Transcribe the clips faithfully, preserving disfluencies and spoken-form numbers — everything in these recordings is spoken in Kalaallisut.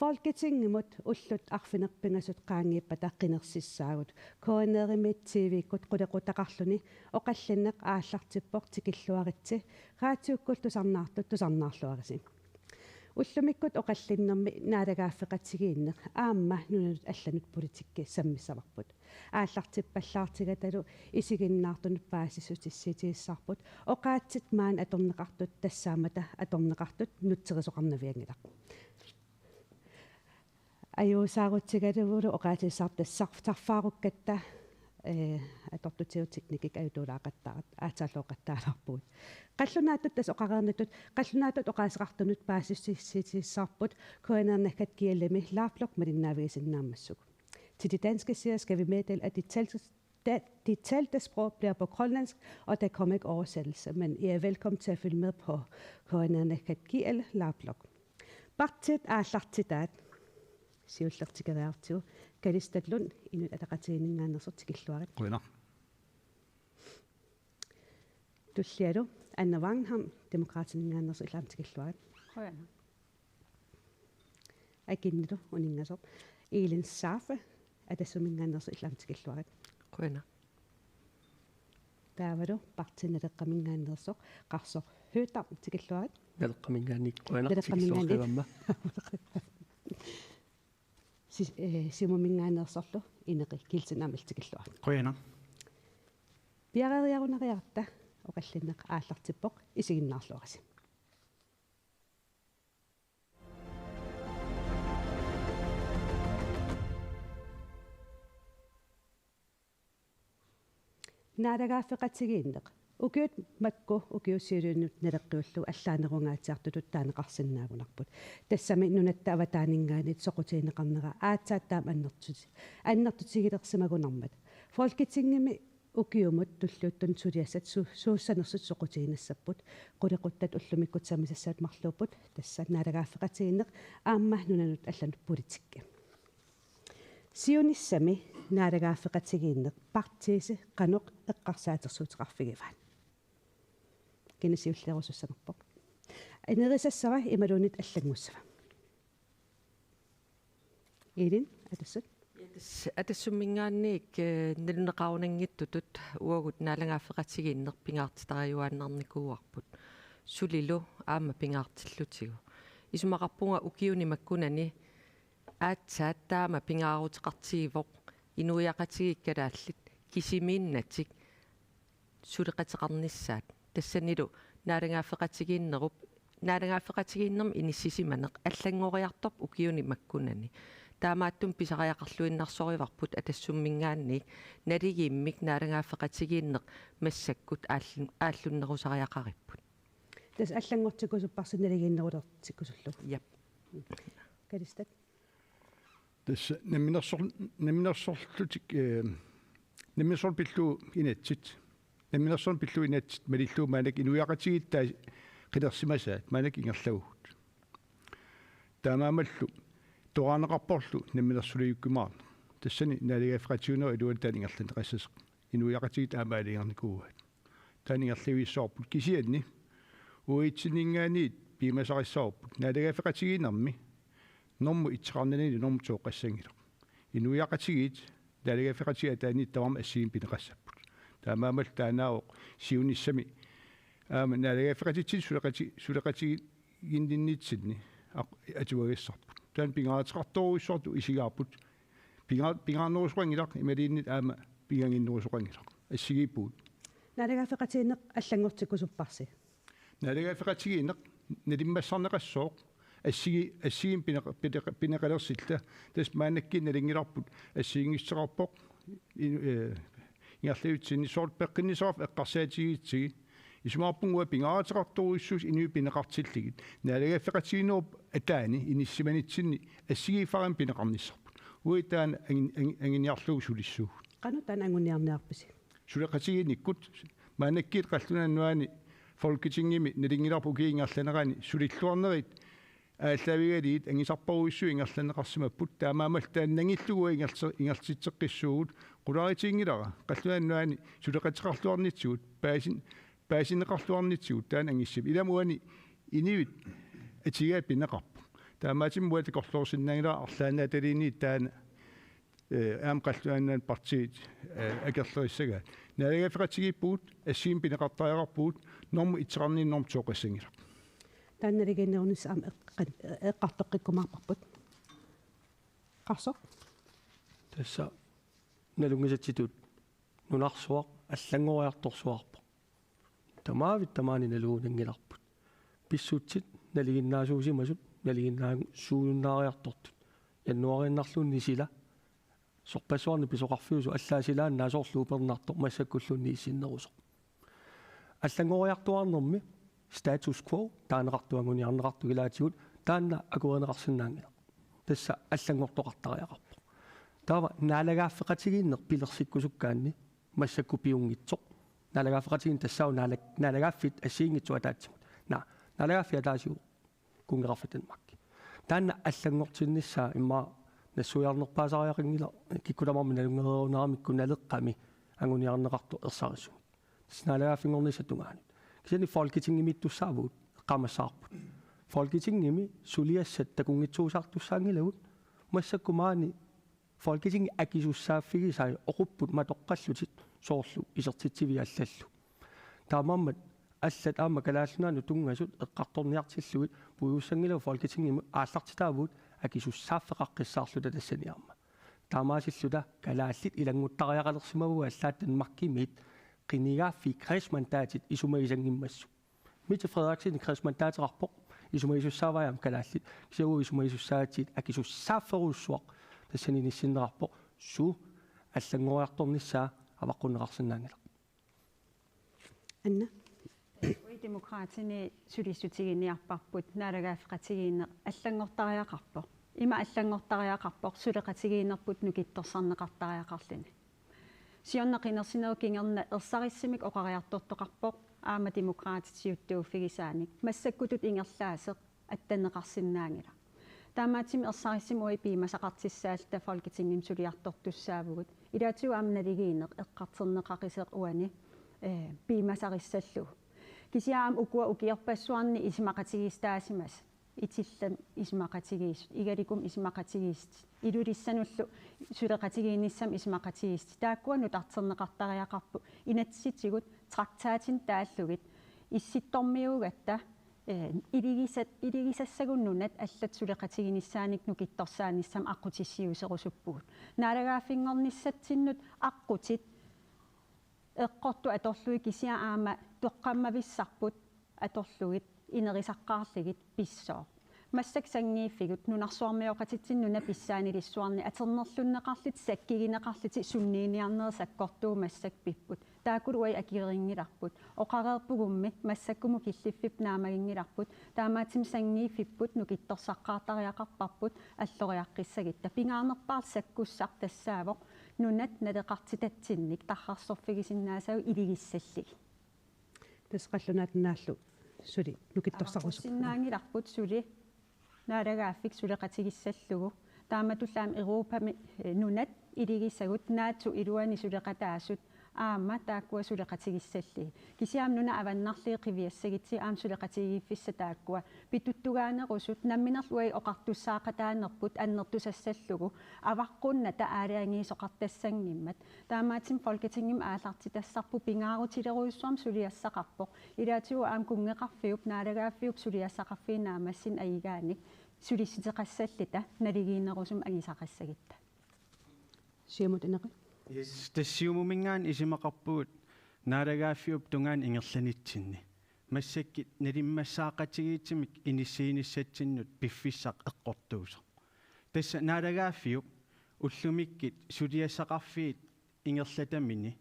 Folketingimut ullut arfineq-pingasut qaangiuppata qinersissaagut. K N R-imi T V-kkut qulequtaqarluni oqallinneq aallartippoq, tikilluaritsi. Raatiukkullu tusarnaartut tusarnaarluarisi. Ullumikkut oqallinnermi naalagaaffeqatigiinneq aamma nunanut allanut politikki sammissavarput. Aallartippallaartigatalu isiginnaartunut paasissutissiitigissarput. Oqaatsit maani atorneqartut tassaammata atorneqartut nutserisoqarnavianngilaq. Ajuusaarutigalugulu oqaatsit sar-, sar-, sarfaarukkatta, ee, atortutigut teknikkit ajutuulaaqattaartut, aatsaalluaqattaalaarpugut. Qallunaatut tassa oqareernittut, qallunaatut oqaaseqartunut paasissutissiitigissarput K N R naggat G L-imi Laapluq malinnaavigisinnaammassuk. Til de danske seere skal vi meddele, at de talte, da, de talte sprog bliver på grønlandsk, og der kommer ikke oversættelse, men I er velkommen til at følge med på K N R naggat G L Laapluq. Partiit aallartitaat. Siulleq tikeriartigu. Kalistat Lund, Inuit Ataqatigiinninngaanneersoq, tikilluarit. Qujanaq. Tullialu Anna Wangenheim, Demokraatininngaanneersoq, illit aamma tikilluarit. Qujanaq. Akinnilu uninngasoq. Elin Saaffe, Atassumminngaanneersoq, illit aamma tikilluarit. Qujanaq. Taavalu Partii Naleqqaminngaanneersoq Qarsoq Høegh-Dam, tikilluarit. Naleqqaminngaanniit qujanaq. Naleqqaminngaanniit. Tikilluaqqaavamma. Sis-, eh, Siumuminngaanneersorlu Ineqi Kielsen, aamma illit tikilluarit. Qujanaq. Piareeriarunariaratta, oqallinneq aallartippoq, isiginnaarluarisi. Naalagaaffeqatigiinneq. Ukiut makku ukiut siuliinut naleqqiullugu allaanerungaatsiartutut taaneqarsinnaagunarput. Tassami nunatta avataaninngaanniit soqutigineqarnera aatsaat taama annertuti-, annertutigilersimagunarmat. Folketingimi ukiumut tulliuttunut suliassat su-, suussanersut soqutiginassapput. Qulequttat ullumikkut sammisassat marluupput, tassa naalagaaffeqatigiinneq aamma nunanut allanut politikki. Siunissami naalagaaffeqatigiinneq partiisi qanoq eqqarsaatersuuteqarfigivaat? Kina siullerusussanerpoq? Inerisassava imaluunniit allanngussava? Elin, Atassut. Atas-, Atassumminngaanniit, eh, nalunaqarunanngitsutut uagut naalagaaffeqatigiinneq pingaartitarajuaannarnikuuarput. Sulilu aamma pingaartillutigu. Isumaqarpunga ukiuni makkunani aatsaat taama pingaaruteqartigivoq inuiaqatigiit kalaallit kisimiinnatik suleqateqarnissaat. Tassanilu naalagaaffeqatigiinnerup, naalagaaffeqatigiinnermi inissisimaneq allanngoriartorpoq ukiuni makkunani. Taamaattumik pisariaqarluinnarsorivarput Atassumminngaanniit naligiimmik naalagaaffeqatigiinneq massakkut aallun-, aallunnerusariaqaripput. Tassa allanngortikkusupparsi naligiinnerulertikkusullugu. Jap. Kalistat. Tassa namminersor-, namminersorlutik, eh, namminersorneq pillugu inatsit. Namminersorneq pillugu inatsit malillugu maannakkut inuiaqatigiit taava qinersimasaat maannakkut ingerlavugut. Taamaammallu toraarneqarporlu namminersuliukkumaarneq. Tassani naalagaaffeqatigiinnerup iluani taanna ingerlanneqassasoq. Inuiaqatigiit aamma aalajangernikuuaat. Taanna ingerlavissavarput kisianni uagutsinngaanniit piumasarissavarput. Naalagaaffeqatigiinnermi normu et-eqarnani normu to-eqassanngilaq. Inuiaqatigiit naalagaaffeqatigiit ataaniittut tamarmik assigiimmik pineqassapput. Taamaammallu taannaavoq siunissami aamma naalagaaffeqatitsinnit suleqati-, suleqatigiinninnitsinni aq-, atuagassarput. Taanna pingaaruteqartorujussuartut isigaarput. Pinga-, pingaarnerusoqanngilaq imaluunniit aamma pigagiinnerusoqanngilaq. Assigiippugut. Naalagaaffeqatigiinneq allanngortikkusupparsi? Naalagaaffeqatigiinneq nalimmassarneqassooq assigi-, assigiimmik pineq-, pineq-, pineqalersilluta. Tassa maannakkut nalunngilarput assigiinngissuteqarpoq in-, eh, ingerlavissinni soorlu peqqinnissaqarfik eqqarsaatigigatsigu. Isumaqarpunga uanga pingaaruteqartorujussuusoq inuit pineqartillugit. Naalagaaffeqatigiinnerup ataani inissimanitsinni assigiiffimmik pineqarnissarput. Uagut taanna angin-, angin-, anguniarlugu sulissuugut. Qanoq taanna anguniarniarpisi? Suleqatigiinnikkut maannakkut qallunaat nunaanni Folketingimi nalunngilarput ukiup ingerlanerani sulilluarnerit aallaavigalugit angisarparujussuit ingerlanneqarsimapput, taamaammallu taanna nangillugu ingerl-, ingerlatitseqqissuugut. Qulaarutiginngilara qallunaat nunaanni suleqateqarluarnitsigut, paasin-, paasineqarluarnitsigut taanna angissumik. Ilami uani inuit atugaat pineqarput. Taamaattumik uanga takorloorsinnaanngilara arlaannaataliinit taanna, eh, aamma Qallunaat Nunaanni partiit, eh, akerlerissagaat. Naalagaaffeqatigiippugut, assigiimmik pineqartariaqarpugut, normu etteqarninnut normu toqassanngilaq. Taanna naligiinnerunissaq aamma eqqan-, eqqartoqqikkumaarparput. Qarsoq. Tassa nalunngisatsitut nunarsuaq allanngoriartorsuarpoq. Tamaavik tamaani nalugunanngilarput. Pissutsit nalinginnaasuusimasut nalinginnaasuujunnaariartortut. Januaariinnarluunniit sila sorpassuarnik pisoqarfiusoq allaat silaannaa soorlu upernartoq massakkulluunniit issinnerusoq. Allanngoriartuaarnermi status quo taaneqartoq anguniarneqartoq ilaatigut taanna akuerineqarsinnaanngilaq. Tassa allanngortoqartariaqarpoq. Taava naalagaaffeqatigiinneq pilersikkusukkaanni massakkut piunngitsoq. Naalagaaffeqatigiinneq tassaavoq naala-, naalagaaffit assigiinngitsut ataatsimut. Naa, naalagaaffik ataasiuvoq. Kunngeqarfik Danmarki. Taanna allanngortinnissaa immaqa nassuiarnerpaasariaqanngilaq kikkut tamarmik nalunngereerunaramikku Naleqqami anguniarneqartoq ersarissumik. Tassa naalagaaffinngornissap tungaanut. Kisianni Folketingimiittussaavugut eqqaamassavarput. Folketingimi suliassat takunngitsuusaartussaanngilagut massakkut maani Folketingip akisussaaffigisai oqupput matoqqallutik soorlu isertitsiviit allallu. Taamaammat allat aamma Kalaallit Nunaannut tunngasut eqqartorniartillugit puigussanngilagut Folketingimi aallartitaavugut akisussaaffeqaqqissaarluta tassani aamma. Taamaasilluta kalaallit ilannguttariaqalersimavagut allaat Danmarkimiit qinigaaffii kredsmandatit isumagisanngimmassuk. Mette Frederiksen kredsmandateqarpoq, isumagisussaavai aamma kalaallit, kisianni isumagisussaagatsigu akisussaafferujussuaq tassani inissinneqarpoq, suu allanngoriartornissaa avaqqunneqarsinnaanngilaq. Anna? Uagut Demokraatini sulissutiginiarparput naalagaaffeqatigiinneq allanngortariaqarpoq. Ima allanngortariaqarpoq suleqatigiinnerput nukittorsarneqartariaqarluni. Siorna qinersinerup kingorna ersarissumik oqariartortoqarpoq aamma Demokraatit siuttuuffigisaanik. Massakkutut ingerlaaseq attanneqarsinnaanngilaq. Taamaattumik ersarissumik uagut piumasaqartussaalluta Folketingimi suliartortussaavugut. Ilaatigut aamma naligiinneq eqqartorneqaqisoq uani, eh, piumasarissallugu. Kisianni aamma ukua ukiorpassuarni isumaqatigiissutaasimasut. Itillami isumaqatigiissut, Igalikumi isumaqatigiissut, Ilulissanullu suleqatigiinnissamut isumaqatigiissut. Taakkua nutarterneqartariaqarput inatsisitigut traktaatinik taallugit issittormiuugatta, eh, iligisat-, iligisassagut nunat allat suleqatiginissaannik nukittorsaanissamut aqqutissiuuserusuppugut. Naalagaaffinngornissatsinnut aqqutit eqqortut atorlugit kisianni aamma toqqammavissarput atorlugit inerisaqqaarlugit pissooq. Massakkut sanngiiffigut nunarsuarmioqatitsinnut nuna pissaanilissuarni atornerlunneqarlutik sakkigineqarlutik sunniiniarnerit sakkortuut massakkut pipput. Taakkulu uagut akilerinngilarput. Oqareerpugummi massakkumut killiffipput naammaginngilarput. Taamaattumik sanngiiffipput nukittorsaqqaartariaqarparput alloriaqqissagutta. Pingaarnerpaarlu sakkussaq tassaavoq nunat naleqartitatsinnik tarrarsorfigisinnaasagut iligissallugit. Tassa Qallunaat Nunaallu suli nukittorsarusuppugut. Avaqqussinnaanngilarput suli naalagaaffik suleqatigissallugu. Taamatullu aamma Europami, eh, nunat iligisagut NATO iluani suleqataasut aamma taakkua suleqatigissallugit. Kisianni nunat avannarliit qiviassagutsigit aamma suleqatigiiffissat taakkua pituttugaanerusut namminerlu uagut oqartussaaqataanerput annertusassallugu avaqqunnata aalajangiisoqartassanngimmat. Taamaattumik Folketingimi aallartitassarput pingaarutilerujussuarmik suliassaqarpoq. Ilaatigut aamma kunngeqarfiup, naalagaaffiup suliassaqarfiup naammassineq ajugaanik sulissuteqassalluta naligiinnerusumik angusaqassagutta. Siumut Ineqi. Yes, tassa Siumuminngaanniit isumaqarpugut naalagaaffiup tungaanut ingerlanitsinni. Massakkut nalimmassaaqatigiissumik inissiinissatsinnut piffissaq eqqortuusoq. Tassa naalagaaffiup ullumikkut suliassaqarfiit ingerlatamini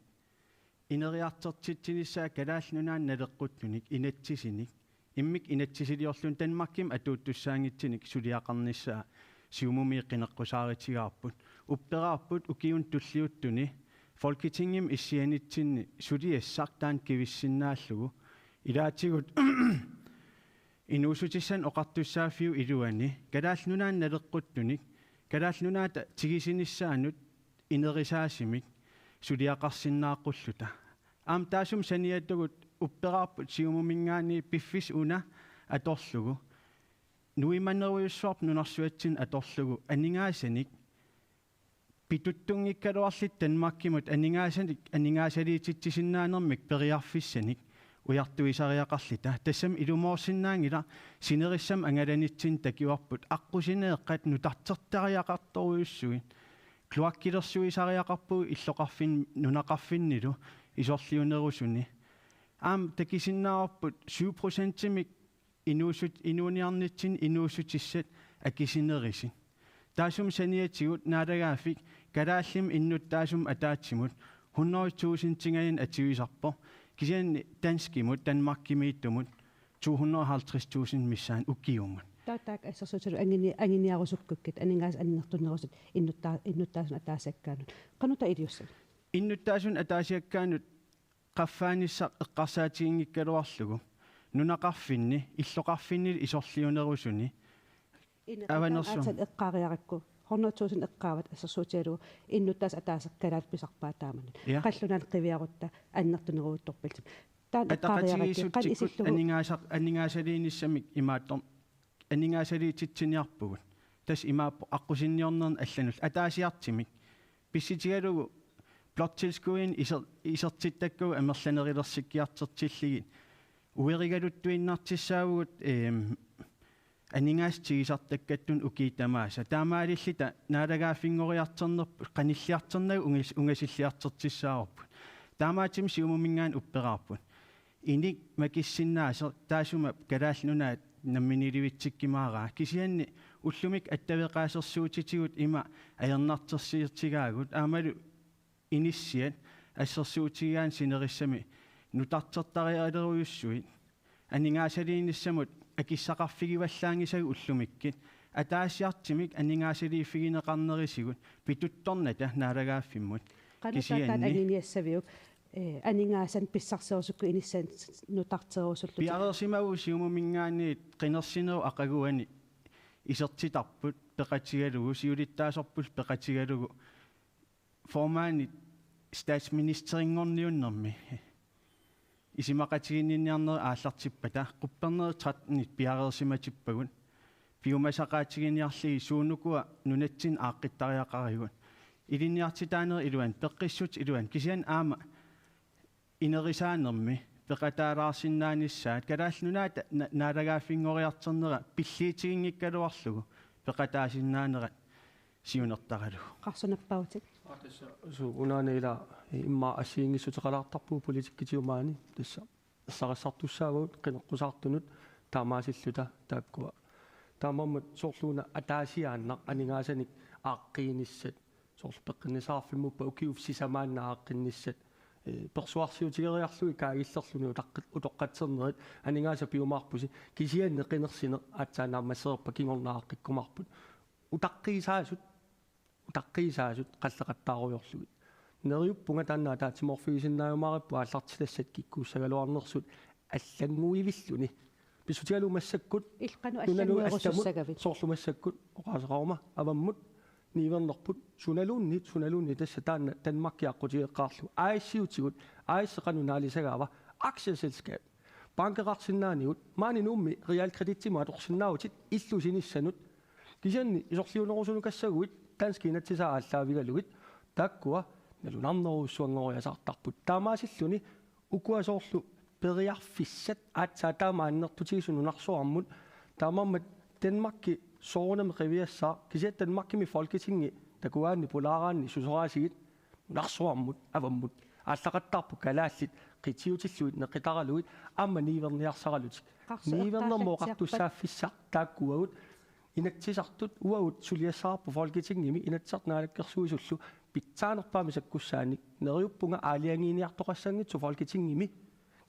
ineriartortitsinissaa Kalaallit Nunaanni naleqquttunik inatsisinik, immikkut inatsisiliorluni Danmarkimi atuuttussaanngitsunik suliaqarnissaa Siumumi qineqqusaarutigaarput. Upperaarput ukiuni tulliuttuni Folketingimi issianitsinni suliassaq taanna kivissinnaallugu. Ilaatigut inuussutissanik oqartussaaffiup iluani Kalaallit Nunaanni naleqquttunik Kalaallit Nunaata tigusinissaanut inerisaasumik suliaqarsinnaaqqulluta. Aamma taassuma saniatigut upperaarput Siumuminngaanniit piffissaq una atorlugu. Nuimanerujussuarput nunarsuatsinni atorlugu aningaasanik pituttunngikkaluarlutik Danmarkimut aningaasanik aningaasaliititsisinnaanermik periarfissanik ujartuisariaqarluta. Tassami ilumoorsinnaanngilaq sinerissami angalanitsinni takuarput aqqusineeqqat nutartertariaqartorujussuit. Kloakkilersuisariaqarpugut illoqarfin-, nunaqarfinnilu isorliunerusuni. Aamma takusinnaavarput syv procentimik inuussut-, inuuniarnitsinni inuussutissat akisunerusut. Taassuma saniatigut naalagaaffik kalaallimmi innuttaasumut ataatsimut hundrede tusindingajannik atuisarpoq. Kisianni danskimut, Danmarkimiittumut to hundrede og halvtreds tusind missaani ukiumut. Taava taakku assersuutigalugu angini-, anguniarusukkukkit, aningaasat annertunerusut innuttaa-, innuttaasunut ataasiakkaanut. Qanoq taava iliussavit? Innuttaasunut ataasiakkaanut qaffaanissaq eqqarsaatiginngikkaluarlugu nunaqarfinni, illoqarfinnilu isorliunerusuni. Inequtaat avanersuaq. Aatsaat eqqaariarakku hundrede tusind eqqaavat assersuutigalugu innuttaasut ataaseq kalaallit pisarpaat taamannak. Ja. Qallunaat qiviarutta annertunerujuttorpillutik. Taanna eqqaariarakkit qanoq ataqatigiissutsikkut isillugu aningaasa-, aningaasaliinissamik imaattoq aningaasaliititsiniarpugut. Tassa imaappoq aqqusinniornerni allanullu ataasiartumik. Pissutigalugu bloktilskuddini iser-, isertittakkagut amerlanerulersikkiartortillugit. Uerigaluttuinnartussaavugut, ehm, aningaasat tigusartakkattunik ukiut tamaasa. Taamaalilluta naalagaaffinngoriartornerput qanilliartornagu ungas-, ungasilliartortussaavarput. Taamaattumik Siumuminngaanniit upperaarput. Inik makissinnaasoq taassuma Kalaallit Nunaat namminiilivikkumaarpaa. Kisianni ullumikkut attaveqaasersuutitigut ima ajornartorsiutigaagut aammalu inissiat assersuutigigaanni sinerissami nutartertarialerujussuit aningaasaliinissamut akissaqarfigivallaanngisagut ullumikkut ataasiartumik aningaasaliiffigineqarnerisigut pituttornata naalagaaffimmut. Qanoq taava taanna kisianni anguniassaviuk, eh, aningaasanik pissarserusukkut inissanik nutarterusullutik? Piareersimavugut Siumuminngaanniit qinersinerup aqaguani isertitarput peqatigalugu, siulittaasorpullu peqatigalugu, formandip statsministerinngorniunnermi isumaqatiginninniarnerit aallartippata, quppernerit trettenit piareersimatippagut, piumasaqaatiginiarlugit suunukua nunatsinni aaqqittariaqarigut. Ilinniartitaanerit iluanni, peqqissutit iluanni, kisianni aamma inerisaanermi peqataalaarsinnaanissaat, Kalaallit Nunaata na-, naalagaaffinngoriartornera pilliutiginngikkaluarlugu peqataasinnaanerat siunertaralugu. Qarsoq, nappaavutit. Aa, tassa, suu, unaana ila immaqa assigiinngissuteqalaartarpugut politikkitigut maani, tassa ersarissartussaavagut qineqqusaartunut taamaasilluta taakkua. Taamaammat soorlu una ataasiaannaq aningaasanik aaqqiinissat, soorlu peqqinnissaqarfimmuppat ukiup sisamaanni aaqqinnissat, eh, persuarsiutigeriarlugit kaagillerluni utaqqi-, utoqqatsernerit, aningaasat piumaarpusi, kisianni qinersineq aatsaat naammassereerpat kingorna aaqqikkumaarput. Utaqqiisaasut, utaqqiisaasut qalleqattaarujoorlugit. Neriuppunga taanna ataatsimoorfigisinnaajumaaripput aallartitassat kikkuussagaluarnersut allannguivilluni. Pissutigalugu massakkut illit qanoq nunanut allamut allanngoriusussagavit? Soorlu massakkut oqaaseqaruma avammut niuernerput sunaluunniit, sunaluunniit tassa taanna Danmarki aqqutigeqqaarlugu. A/S-iutigut, A/S qanoq naalisagaava? Aktieselskab. Bankeqarsinnaanigut, maani Nuummi realkreditimut atorsinnaavutit illusinissanut. Kisianni isorliunerusunukassaguit danskit inatsisaat aallaavigalugit, taakkua nalunarnerujussuanngoriasaartarput. Taamaasilluni ukua soorlu periarfissat aatsaat taama annertutigisut nunarsuarmut, taamaammat Danmarki soorunami qiviassaaq, kisianni Danmarkimi Folketingi takugaanni pulaaraanni susoraasigit nunarsuarmut avammut aallaqattaarput kalaallit qitiutillugit neqitaralugit aamma niuerniarsaralutik. Qarsoq, niuernermut eqqaallatsiarpat oqartussaaffissaq taakkuagut Inatsisartut uagut suliassaraarput Folketingimi Inatsisartut Naalakkersuisullu pitsaanerpaamik sakkussaannik. Neriuppunga aalajangiiniartoqassanngitsoq Folketingimi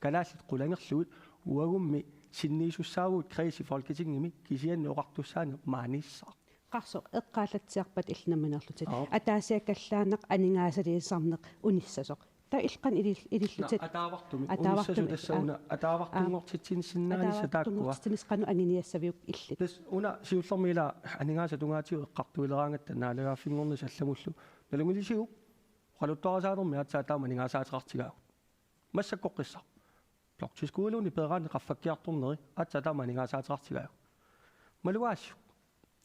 kalaallit qulangerlugit, uagummi sinniisussaavugut kreisi Folketingimi kisianni oqartussaaneq maaniissaaq. Qarsoq, eqqaallatsiarpat illit nammineerlutit. Aap. Ataasiakkallaannaq aningaasaliisarneq unissasoq. Taava illit qanoq ilil-, ilillutit? Naa, ataavartumik. Ataavartumik. Unissasoq tassa una ataavartunngortitsinissinnaanissaq taakkua. Ataavartunngortitsinis qanoq anguniassaviuk illit? Tassa una siullermik ila aningaasat tungaatigut eqqartuileraangatta naalagaaffinngornissaq allamullu. Nalunngilisiuk oqaluttuarisaanermi aatsaat taama aningaasaateqartigaagut. Massakkorpiaq. Bloktilskuddiluunniit peeraanni qaffakkiartorneri aatsaat taama aningaasaateqartigaagut. Malugaasiuk.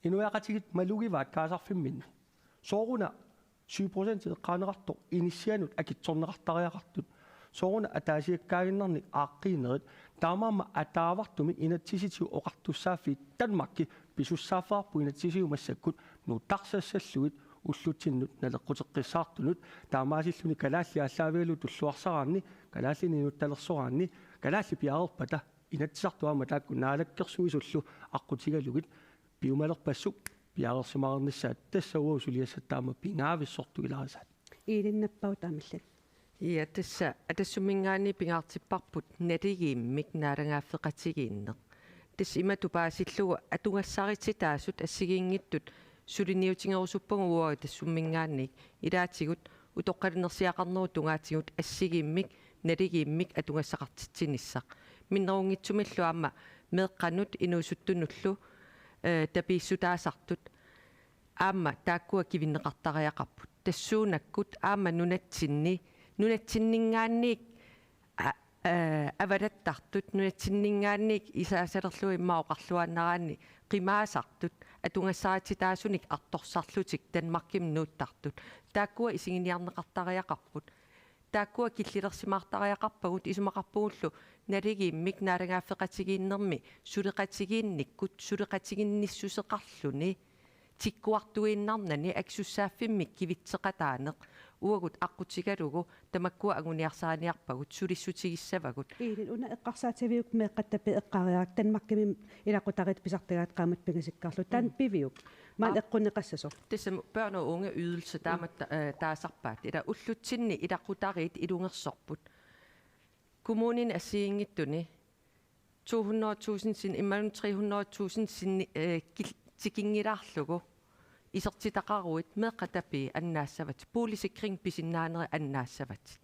Inuiaqatigiit malugivaat kaasarfimminnut. Sooruna syv procent eqqaaneqartoq inissianut akitsorneqartariaqartut. Sooruna ataasiakkaaginnarnik aaqqiinerit. Taamaammat ataavartumik inatsisitigut oqartussaaffiit Danmarki pisussaaffeqarpoq inatsisitigut massakkut nutarsassallugit ullutsinnut naleqquteqqissaartunut, taamaasilluni kalaallit aallaavigalugit tulluarsaraanni, kalaallinik inuttalersoraanni, kalaallit piareerpata Inatsisartut aamma taakku naalakkersuisullu aqqutigalugit piumalerpassuk piareersimareernissaat, tassa uagut suliassat taama pingaavissortut ilagisaat. Iilinnappaut taamillat. Ja, tassa Atassumminngaanniit pingaartipparput naligiimmik naalagaaffeqatigiinneq. Tassa imatut paasillugu atugassarititaasut assigiinngitsut suliniutigerusuppagut uagut Atassumminngaanniit, ilaatigut utoqqalinersiaqarnerup tungaatigut assigiimmik naligiimmik atugassaqartitsinissaq. Minnerunngitsumillu aamma meeqqanut inuusuttunullu, eh, tapiissutaasartut aamma taakkua kivinneqartariaqarput. Tassuunakkut aamma nunatsinni, nunatsinninngaanniit a-, eh, avalattartut, nunatsinninngaanniit isaasalerlugu immaqa oqarluaannaraanni qimaasartut, atugassarititaasunik artorsarlutik Danmarkimut nuuttartut. Taakkua isiginiarneqartariaqarput. Taakkua killilersimaartariaqarpagut, isumaqarpugullu naligiimmik naalagaaffeqatigiinnermi suleqatigiinnikkut suleqatiginnissuseqarluni tikkuartuinnarnani akisussaaffimmik kivitseqataaneq uagut aqqutigalugu tamakkua anguniarsariniarpagut, sulissutigissavagut. Iilin, una eqqarsaatigalugu meeqqat tapiit eqqaariarakku Danmarkimi ilaqutariit pisartagaat qaammat pingasikkaarlugu. Taanna piviuk? Maani eqqunneqassasoq. Tassami børn og unge ydelse, taama ta-, eh, taasarpaat. Ila ullutsinni ilaqutariit ilungersorput. Kommunini assigiinngitsuni to hundrede tusind sin-, imaluunniit tre hundrede tusind sin-, eh, kil-, tikinngilaarlugu isertitaqaruit meeqqat tapiit annaassavatit, boligsikring pisinnaanerit annaassavatit.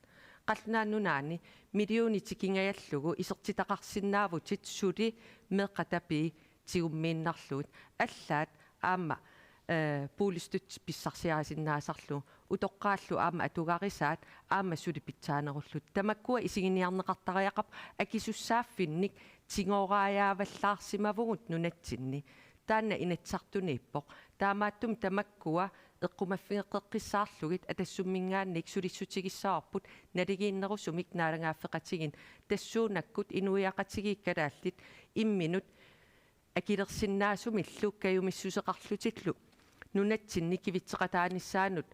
Qallunaat Nunaanni millionit tikingajallugu isertitaqarsinnaavutit suli meeqqat tapiit tigummiinnarlugit. Allaat aamma, eh, boligstøtte pissarsiarisinnaasarlugu. Utoqqaallu aamma atugarisaat aamma suli pitsaanerullutik. Tamakkua isiginiarneqartariaqarput, akisussaaffinnik tigooraajavallaarsimavugut nunatsinni. Taanna Inatsisartuniippoq. Taamaattumik tamakkua eqqumaffigeqqissaarlugit Atassumminngaanniit sulissutigissavarput naligiinnerusumik naalagaaffeqatigiinneq, tassuunakkut inuiaqatigiit kalaallit imminut akilersinnaasumillu kajumissuseqarlutillu nunatsinni kivitseqataanissaanut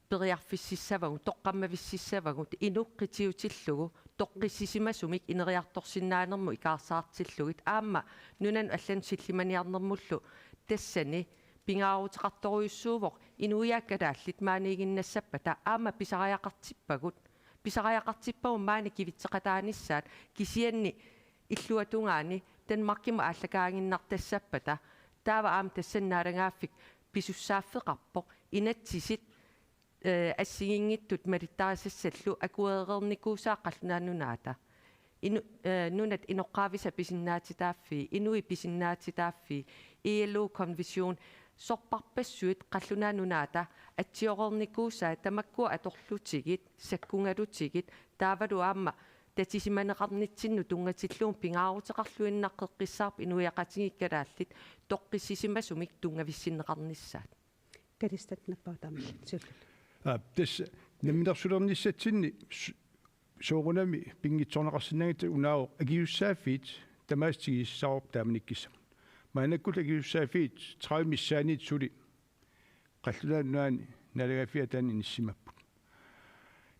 periarfississavagut, toqqammavississavagut, inuk qitiutillugu toqqissisimasumik ineriartorsinnaanermut ikaarsaartillugit, aamma nunanut allanut sillimaniarnermullu tassani pingaaruteqartorujussuuvoq inuiaat kalaallit maaniiginnassappata aamma pisariaqartippagut, pisariaqartippagut maani kivitseqataanissaat, kisianni illuatungaani Danmarkimut aallakaaginnartassappata, taava aamma tassani naalagaaffik pisussaaffeqarpoq, inatsisit, eh, assigiinngitsut malittarisassallu akuereernikuusaat qallunaat nunaata. Inu-, eh, nunat inoqqaavisat pisinnaatitaaffii, inuit pisinnaatitaaffii, I L O-konvention, sorpassuit qallunaat nunaata atsioreernikuusaat tamakkua atorlutigit, sakkungalutigit, taavalu aamma tatisimaneqarnitsinnut tunngatillugu pingaaruteqarluinnaqqissaarpoq inuiaqatigiit kalaallit toqqissisimasumik tunngavissinneqarnissaat. Kalistat nappaataamillit siulliullugu. Aa, tassa namminersulernissatsinni s-, soorunami pinngitsoorneqarsinnaanngitsoq unaavoq akisussaaffiit tamaasa tigusissavarput taamanikkissamut. Maannakkut akisussaaffiit tredive missaanniit suli qallunaat nunaanni naalagaaffiata taanna inissimapput.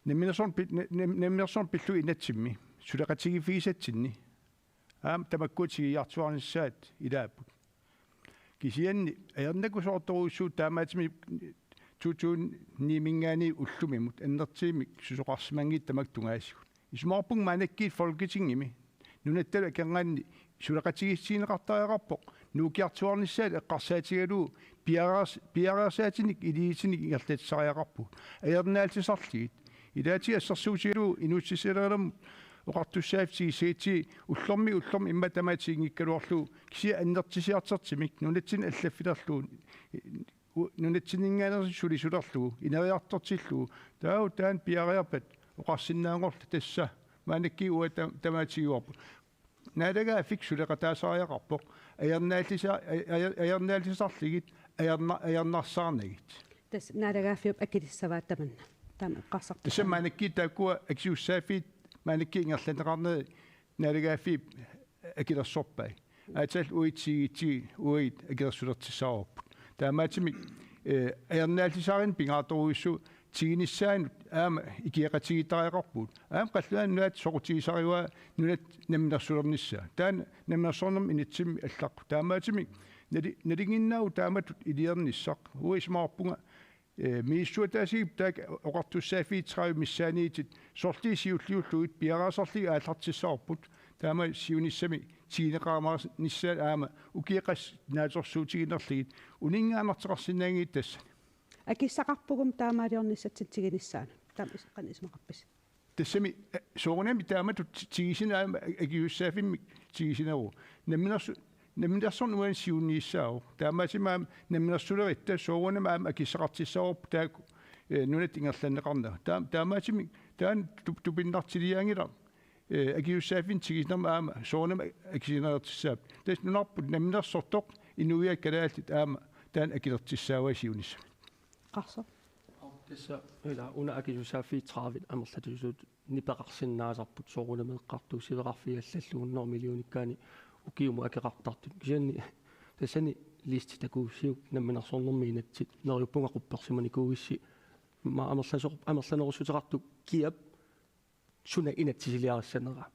Namminersorneq pi-, na-, nam-, namminersorneq pillugu inatsimmi suleqatigiiffigisatsinni aamma tamakkua tigujussuarnissaat ilaapput. Kisianni ajornakusoortorujussuuvoq taamaattumik to tusind ni-minngaanniit ullumimut annertuumik susoqarsimanngitsut tamakku tungaasigut. Isumaqarpunga maannakkut Folketingimi nunattalu akornanni suleqatigiissutigineqartariaqarpoq nuukkiartuaarnissaat eqqarsaatigalugu piareers-, piareersaatinik iliuuseqatigiinneq ingerlatsisariaqarpugut. Ajornaallisarlugit. Ilaatigut assersuutigalugu inuussutissalereernermut oqartussaaffik tigussagutsigu ullormiit ullormut immaqa tamaat tigunngikkaluarlugu kisianni annertusiartortumik nunatsinni allaffilerlugu u-, nunatsinninngaanneersoq sulisulerlugu ineriartortillugu taava taanna piareerpat oqarsinnaanngorluta tassa maannakkut uanga ta-, tamaat tiguarput. naalagaaffik suleqataasariaqarpoq, ajarnaallisa-, ajar-, ajarnaallisarlugit, ajarna-, ajarnarsaarnagit. Tassa naalagaaffiup akilissavaa tamanna. Taama eqqarsartut. Tassa maannakkut taakkua akisussaaffiit maannakkut ingerlanneqarneri naalagaaffiup akilersorpai. Aatsaat uagut tiguutsigit uagut akilersulertussaavoq. Taamaattumik, eh, ajarnaallisaarineq pingaartorujussuuvoq tigunissaanut aamma ikioqatigiittariaqarpugut. Aamma Qallunaat Nunaat soqutigisarivaa nunat namminersulernissaa. Taanna namminersornermut inatsimmi allaqqavoq. Taamaattumik nali-, nalinginnaavoq taamatut iliornissaq. Uanga isumaqarpunga, eh, misissuataasiupput taakku oqartussaaffiit tredive missaanniittut sorliit siulliullugit piareersarlugit aallartissavarput. Taama siunissami tiguneqarumaarnissaat aamma ukiut qassit naatsorsuutiginerlugit uninngaannartoqarsinnaanngillat tassani. Akissaqarpugut taamaaliornissatsinnut tigunissaanut. Taama is-, qanoq isumaqarpisi? Tassami, eh, soorunami taamatut ti-, tigusineq aamma akisussaaffimmik tigusineruvoq. Namminersu-, namminersorneq uani siunniussaavoq. Taamaattumik aamma namminersuleritta soorunami aamma akissaqartussaavoq taakku, eh, nunat ingerlanneqarnerat. Taam-, taamaattumik taanna tup-, tupinnartiliaanngilaq, eh, akisussaaffimmik tigusinermi aamma soorunami akisunertissaapput. Tassa nunarput namminersortoq inuiaat kalaallit aamma taanna akilertussaavai siunissami. Qarsoq. Tassa ila una akisussaaffiit tredive amerlatussuupput nipeqarsinnaasarput soorunami eqqartuussiveqarfiit allallu hundrede millionikkaanni ukiumut akeqartartut. Kisianni tassani listi takuussiuk namminersornermi inatsit neriuppunga quppersimanikuugissi ma amerlasoq-, amerlanerussuteqartoq kiap suna inatsisiliarissanera.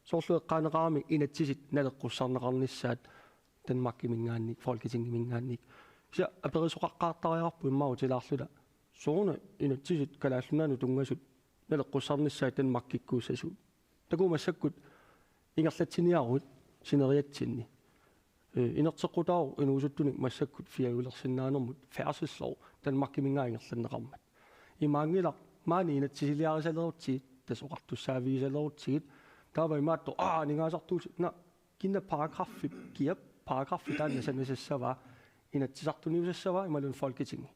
Soorlu eqqaaneqarami inatsisit naleqqussarneqarnissaat Danmarkiminngaanniit, Folketingiminngaanniit. Kisianni aperisoqaqqaartariaqarpoq immaqa utilaarluta. Sooruna inatsisit Kalaallit Nunaannut tunngasut naleqqussarnissaat Danmarkikkuussasugut. Takuuk massakkut ingerlatsiniaruk sineriatsinni. Eh, inerteqqutaavoq inuusuttunik massakkut fiajulersinnaanermut færdselslov Danmarkiminngaanniit ingerlanneqarmat. Imaanngilaq maani inatsisiliarisalerutsigit, tassa oqartussaaffigisalerutsigit, taava imaattoq, aa, aningaasartuutit, na, kina paragraffi, kia paragraffi taanna sanasassavaa, Inatsisartuniusassavaa imaluunniit Folketingi.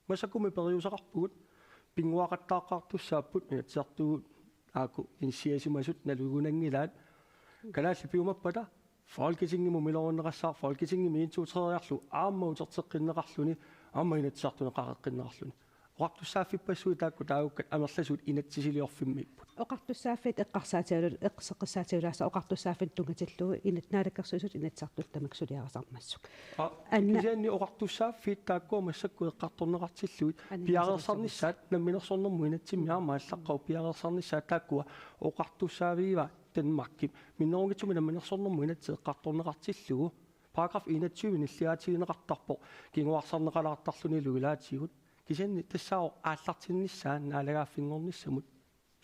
Massakkummi periuseqarpugut, pinnguaqattaaqqaartussaapput, Inatsisartut aajuku initiativimasut nalugunanngilaat. Kalaallit piumappata Folketingimut miloriunneqassaaq, Folketingimi en to tredjearlu aamma uterteqqinneqarluni, aamma Inatsisartuni qaqeqqinneqarluni. Oqartussaaffipassuit taakku taagukkat amerlasuut inatsisiliorfimmiipput. Oqartussaaffiit eqqarsaatigalu-, eqqisseqqissaatigalugit oqartussaaffinnut tunngatillugu inat-, Naalakkersuisut Inatsisartut tamakku suliarisarmassuk. Aa, Anna. Kisianni oqartussaaffiit taakkua massakkut eqqartorneqartillugit Anna piareersarnissaat namminersornermut inatsimmi aamma allaqqavoq piareersarnissaat taakkua oqartussaaffigivaat Danmarkip minnerunngitsumik namminersornermut inatsit eqqartorneqartillugu. Paragraf enogtyve nilliaatigineqartarpoq kinguarsarneqalaartarlunilu ilaatigut. Kisianni tassaavoq aallartinnissaa naalagaaffinngornissamut.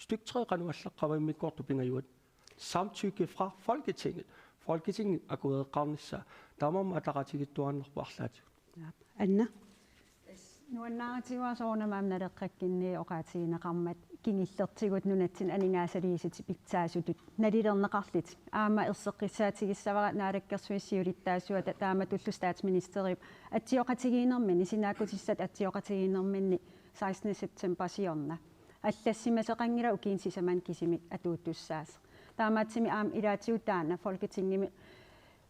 Stykke tre qanoq allaqqava immikkoortut pingajuat? Samtykke fra Folketinget. Folketingip akuereqqaarnissaa. Taamaammat ataqatigiittuaannarpoq arlaatigut. Aap. Anna? Nuannaarutigaa soorunami aamma Naleqqakkinni oqaatigineqarmat kingullertigut nunatsinni aningaasaliissutit pitsaasutut nalilerneqarlutik. Aamma erseqqissaatigissavara Naalakkersuisut siulittaasuata taamatullu statsministeriup atsioqatigiinnermini, sinaakutissat atsioqatigiinnerminni sekstende september siorna allassimasoqanngilaq ukiuni sisamani kisimi atuuttussaasoq. Taamaattumik aamma ilaatigut taanna Folketingimi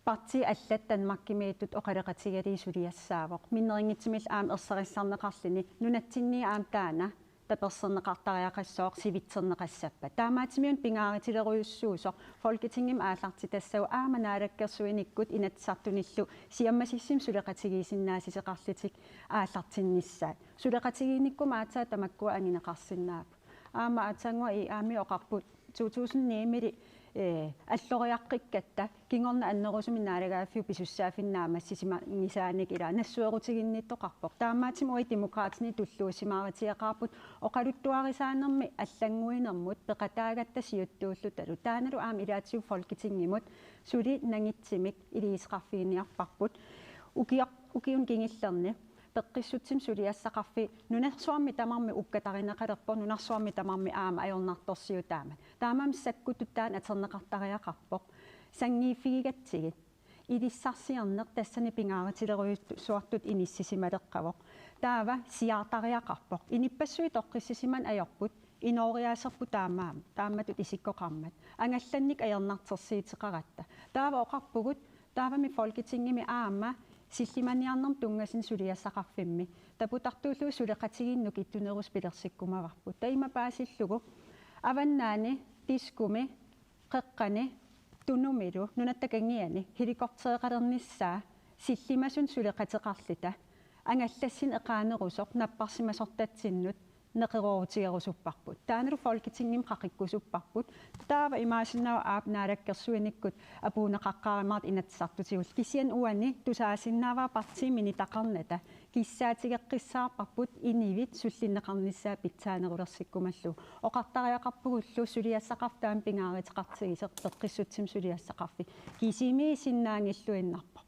partiit allat Danmarkimiittut oqaloqatigalugit suliassaavoq. Minnerunngitsumillu aamma erseqqissarneqarluni nunatsinni aamma taanna taperserneqartariaqassooq sivitserneqassappat. Taamaattumik una pingaarutilerujussuusoq Folketingimi aallartitassagut aamma naalakkersuinikkut Inatsisartunillu siammasissumik suleqatigiissinnaasoqarlutik aallartinnissaat. Suleqatigiinnikkut aatsaat tamakkua anguneqarsinnaapput. Aamma aatsaannguaq I A-mi oqarput to tusind ni-mili, eh, alloriaqqikkatta kingorna annerusumik naalagaaffiup pisussaaffinni naammassisimanngisaannik ila nassuerutiginnittoqarpoq. Taamaattumik uagut Demokraatinit tulluusimaarutigeqaarput oqaluttuarisaanermi allannguinermut peqataagatta siuttuullutalu. Taannalu aamma ilaatigut Folketingimut suli nangitsumik iliuuseqarfiginiarparput. Ukiaq-, ukiuni kingullerni peqqissutsimik suliassaqarfiit nunarsuarmi tamarmi ukkatarineqalerpoq, nunarsuarmi tamarmi aamma ajornartorsiutaammat. Taamaammat sakkutut taanna atorneqartariaqarpoq. Sanngiiffigigatsigit. Ilissarsiorneq tassani pingaarutilerujussuartut inissisimaleqqavoq. Taava siaartariaqarpoq. Inuppassuit toqqissisimaneq ajorput. Inooriaaserput taamaam-, taamatut isikkoqarmat. Angallanneq ajornartorsiuteqaratta. Taava oqarpugut, taavami Folketingimi aamma sillimaniarnermut tunngasut suliassaqarfimmi. Takutartuullugu suleqatigiinnut nukittunerusut pilersikkumavarput. Taava ima paasillugu Avannaani, Diskumi, Qeqqani, Tunumilu, Nunatta Kangiani, helikoptereqalernissaa, sillimasunut suleqateqarluta, angallassineq eqaanerusoq, napparsimasortatsinnut, neqeroorutigerusupparput. Taannalu Folketingimi qaqikkusupparput. Taava imaassinnaavoq aap naalakkersuinikkut apuunneqaqqaarimaartut Inatsisartutigut. Kisianni uani tusaasinnaavara partiimi nitaqarnata kissaatigeqqissaarparput inuit sullinneqarnissaat pitsaanerulersikkumallugu. Oqartariaqarpugullu suliassaqarfik taama pingaaruteqartigisoq peqqissutsimik suliassaqarfik. Kisimiisinnaanngilluinnarpoq.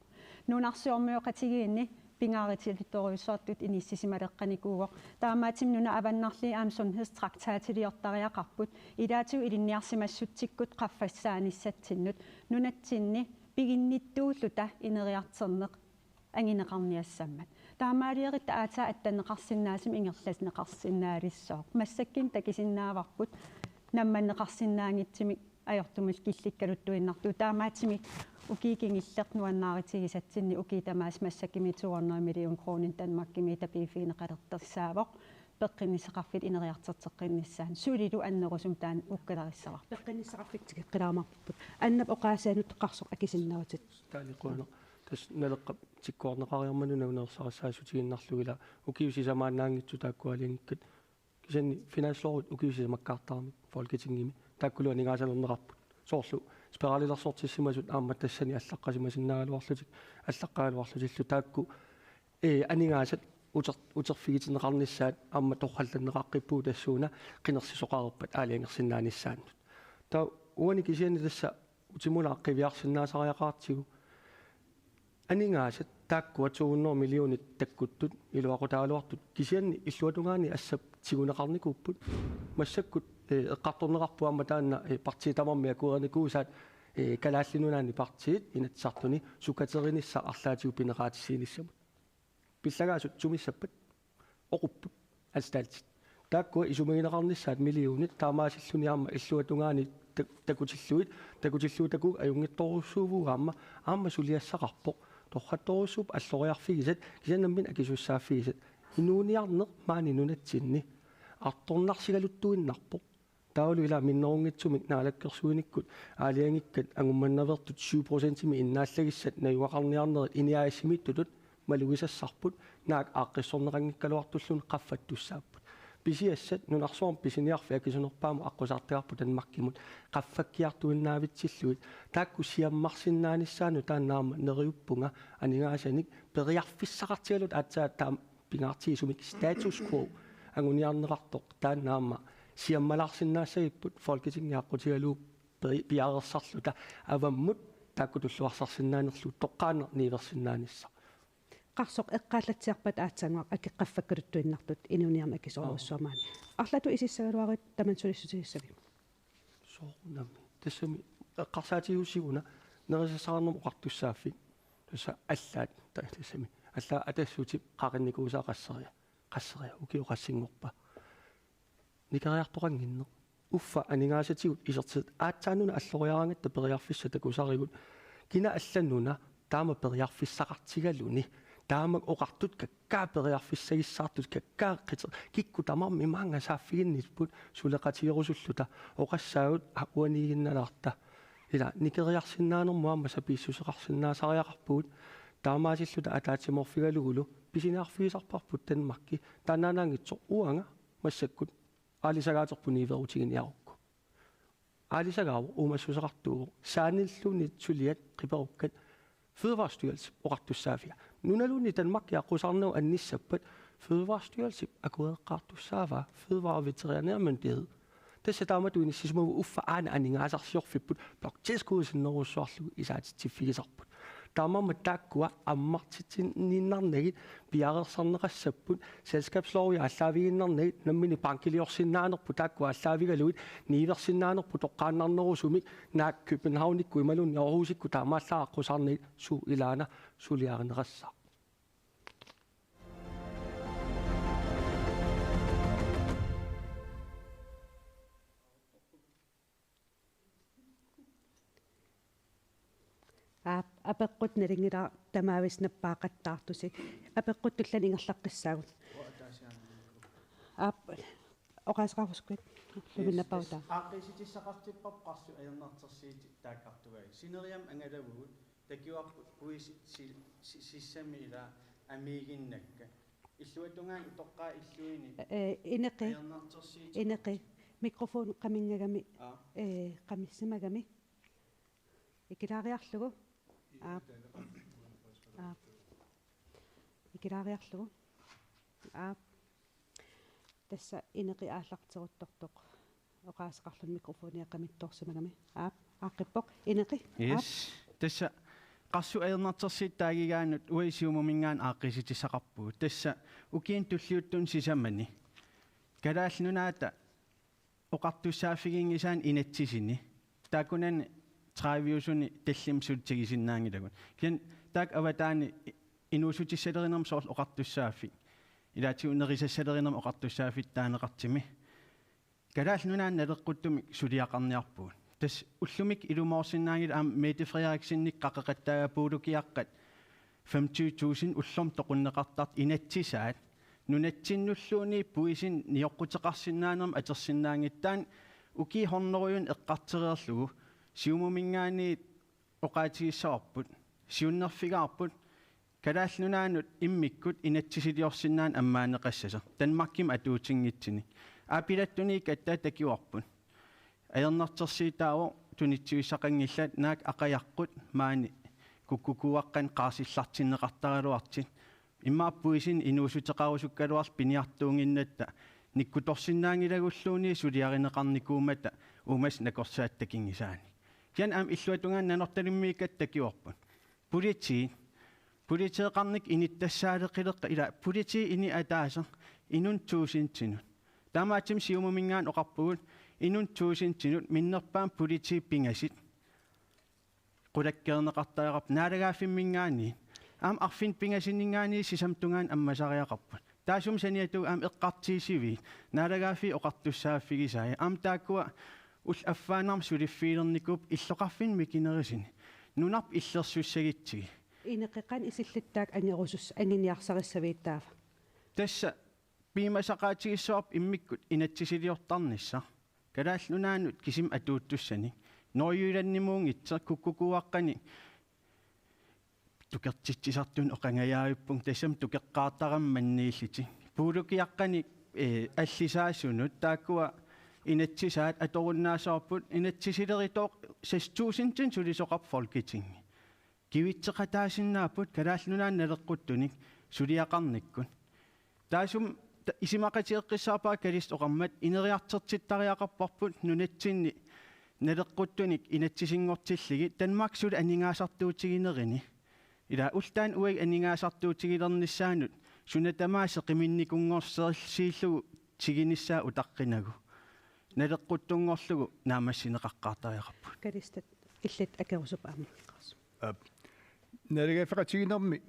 Nunarsuarmioqatigiinni pingaarutilertorujussuartut inissisimaleqqanikuuvoq. Taamaattumik nunat avannarliit aamma sundhedstraktatiliortariaqarput. Ilaatigut ilinniarsimassutsikkut qaffassaanissatsinnik nunatsinni piginnittuulluta ineriartorneq angineqarniassammat. Taamaaliorutta aatsaat attanneqarsinnaasumik ingerlanneqarsinnaalissaaq. Massakkut takusinnaavarput nammanneqarsinnaanngitsumik ajortumik killikkaluttuinnartugut. Taamaattumik ukiut kingulliit nuannaarutigisatsinnik ukiut tamaasa massakkumi to hundrede million kroner Danmarkimi tapiiffigineqalertussaavoq peqqinnissaqarfiit ineriartorteqqinnissaannut. Sulilu annerusumik taanna ukkalarissavarput. Peqqinnissaqarfiit tikeqqilaarumaarparput. Annap oqaasianut qarsoq akisinnaavatit. Taali qujanaq. Tassa Naleqqap tikkuarneqariarmat una unersarissaassutigiinnarlugu ila ukiut sisamaannaanngitsut taakku aalajangikkit. Kisianni finanslovit ukiut sisamakkaartaramik Folketingimi. Taakkulu aningaasalerneqarput. Soorlu spiralilersortissimasut aamma tassani allaqqasimasinnaagaluarlutik, allaqqagaluarlutillu taakku, ee, aningaasat uter-, uterfigitinneqarnissaat aamma torrallanneqaqqippugut tassuuna qinersisoqareerpat aalajangersinnaanissaannut. Taava uani kisianni tassa utimulaaq qiviarsinnaasariaqartigu. Aningaasat taakkua to hundrede millionit takkuttut iluaqutaagaluartut kisianni illuatungaani assap tiguneqarnikuupput. Massakkut, eh, eqqartorneqarpoq aamma taanna, eh, partiit tamarmik akuerinikuusaat, eh, Kalaallit Nunaanni partiit Inatsisartuni sukaterinissaa arlaatigut pineqaatissiinissamut. Pillagaasut tumissappat oqupput alstaaltit. Taakkua isumagineqarnissaat millionit taamaasilluni aamma illuatungaani tak-, takutillugit, takutillugu takuuk ajunngitsorujussuuvugut aamma, aamma suliassaqarpoq. Torrattorujussuupput alloriarfigisat, kisianni nammineq akisussaaffigisat. Inuuniarneq maani nunatsinni artornarsigaluttuinnarpoq. Taavalu ila minnerunngitsumik naalakkersuinikkut aalajangikkat angummannaveertut syv procentimik innaallagissat najugaqarniarnerit INI A/S-imiittutut malugisassarput, naak aaqqissorneqanngikkaluartulluunniit qaffattussaapput. Pisiassat nunarsuarmi pisiniarfik akisunerpaamut aqqusaartagarput Danmarkimut qaffakkiartuinnaavitsillugit, taakku siammarsinnaanissaannut taanna aamma neriuppunga aningaasanik periarfissaqartigalugit aatsaat taama pingaartigisumik status quo anguniarneqartoq taanna aamma siammalaarsinnaassagipput Folketingip aqqutigalugu pi-, piareersarluta avammut taakku tulluarsarsinnaanerlugu toqqaannaq niuersinnaanissaq. Qarsoq eqqaallatsiarpat aatsaannguaq aki qaffakkaluttuinnartut inuuniarneq akisoorujussuarmaani. Arlaatigut isissagaluaruit tamanna sulissutigissavit? Soorunami. Tassami eqqarsaatigigussiuk una nerisassaqarnermut oqartussaaffik. Tassa allaat ta-, tassami. Allaat Atassutip qaqinnikuusaa qasseria. Qasseria. Ukioq qassinngorpa. Nikeriartoqannginneq. Uffa aningaasatigut isertitatta aatsaannguaq alloriaraangatta periarfissaq takusarigut. Kina allanuna taama periarfissaqartigaluni. Taama oqartut kakkaak periarfissagissaartut kakkaak qiter-, kikkut tamarmik maanga saaffiginnipput suleqatigerusulluta oqassaagut a-, uaniiginnalaarta. Ila nikeriarsinnaanermut aamma sapiissuseqarsinnaasariaqarpugut taamaasilluta ataatsimoorfigalugulu pisiniarfigisarparput Danmarki taannaannaanngitsoq uanga massakkut aalisagaaterput niuerutiginiarukku. Aalisagaavoq uumassuseqartuuvoq saanilluunniit suliat qiperukkat Fødevarestyrelsip oqartussaaffia. Nunaluunniit Danmarki aqqusaarnagu anissappat Fødevarestyrelsip akuereqqaartussaavaa Fødevare- og Veterinærmyndighed. Tassa taamatut inissisimavugut uffa aana aningaasarsiorfipput bloktilskud sinnerujussuarlugu isaatitsiffigisarput. Taamaammat taakkua ammartitsiinnarnagit piareersarneqassapput selskabslovi aallaavigiinnarnagit nammineq bankiliorsinnaanerput taakkua aallaavigalugit niuersinnaanerput toqqaannarnerusumik naak Københavnikkut imaluunniit Aarhusikkut taamaallaat aqqusaarnagit suut ilaana suliarineqassaaq. apeqqut nalunngilara tamaavisa nappaaqattaartusi. Apeqqut tulliani ingerlaqqissaagut. Aap, oqaaseqarusukkuit. Yes, luminnapautaaq. Aaqqissuutissaqartipparput qarsut ajornartorsiutit taakkartugaat. Sineriammi angalavugut takuarput puisit si-, si-, sissami ila amiiginnakka. Illuatungaani utoqqaat illuini. Ee, Ineqi. Ajornartorsiutit. Ineqi. Mikrofon qaminngagami. Aa. Ee, qamissimagami. Ikilaariarlugu. Aap. Aap. Ikilaariarlugu. Aap. Tassa Ineqi aallarteruttortoq. Oqaaseqarluni mikrofonia qamittoorsimagami. Aap, aaqqippoq. Ineqi. Aap. Yes. Tassa qarsut ajornartorsiutit taagigaannut uagut Siumuminngaanniit aaqqissuutissaqarpugut. Tassa ukiuni tulliuttuni sisamani Kalaallit Nunaata oqartussaaffiginngisaanni inatsisini. Taakkunani tredive-usuni tallimat suli tigusinnaanngilagut. Kisianni taakku avataani inuussutissalerinermi soorlu oqartussaaffik. Ilaatigut nerisassalerinermi oqartussaaffik taaneqartumi. Kalaallit Nunaanni naleqquttumik suliaqarniarpugut. Tassa ullumikkut ilumoorsinnaanngilaq aamma Mette Frederiksenik qaqeqattaagaa puulukiaqqat femogtyve tusind ullormut toqunneqartartut inatsisaat. Nunatsinnulluunniit puisit nioqquteqarsinnaanermut atorsinnaanngitsut taanna ukiut hunnorujunnik eqqartoreerlugu Siumuminngaanniit oqaatigissavarput, siunnerfigaarput, Kalaallit Nunaannut immikkut inatsisiliorsinnaaneq ammaanneqassasoq, Danmarkimut atuutinngitsunik. Aapilattuniikkatta takuarput. Ajornartorsiutaavoq tunitsivissaqanngillat naak aqajaqqut maani kukkukuuaqqanik qaarsillartinneqartaraluartut. Immaqa puisit inuussuteqarusukkaluarlutik piniartuunnginnatta nikkutorsinnaanngilagulluunniit suliarineqarnikuummata uumasut nakorsaata takunngisaannik. Kisianni aamma illuatungaani Nanortalimmiikkatta takuarput. Politiit. Politeeqarnikkut inuttassaaleqileqqat ila politiit inuk ataaseq inunnik tuusintinut. Taamaattumik Siumuminngaanniit oqarpugut inunnik tuusintinut minnerpaamik politiit pingasut qulakkeerneqartariaqarput naalagaaffimminngaanniit. Aamma arfineq-pingasuninngaanniit sisamat tungaanut ammasariaqarput. Taassuma saniatigut aamma eqqartuussiviit naalagaaffiit oqartussaaffigisai. Aamma taakkua ullut affaannarmut suliffiilernikuupput illoqarfinni mikinerusuni. Nunarput illersussagutsigit. Ineqi, qanoq isillutit taakku angerusus-, anguniarsarissaviit taava? Tassa piumasaqaatigissavarput immikkut inatsisiliortarnissaq. Kalaallit Nunaannut kisimi atuuttussanik. Nordjyllandimuunngitsoq kukkukuuaqqanik tukertitsisartunik oqangajaavippunga tassami tukeqqaartarami manniillutik. Puulukiaqqanik, eh, allisaasunut taakkua inatsisaat atorunnaassavarput inatsisilerutooq seks tusindinik sulisoqarpoq Folketingi. Kivitseqataasinnaapput Kalaallit Nunaanni naleqquttunik suliaqarnikkut. Taassuma ta-, isumaqatigeqqissaarpara Kalistat oqarmat ineriartortittariaqarparput nunatsinni naleqquttunik inatsisinngortillugit Danmark suli aningaasartuutiginerini. Ila ullut taanna uagut aningaasartuutigilernissaannut suna tamaat sequminnikunngorsiillugu tigunissaa utaqqinagu. Naleqquttunngorlugu naammassineqaqqaartariaqarput. Kalistat, illit akerusuppit aamma. Aap. Naalagaaffeqatigiinnermi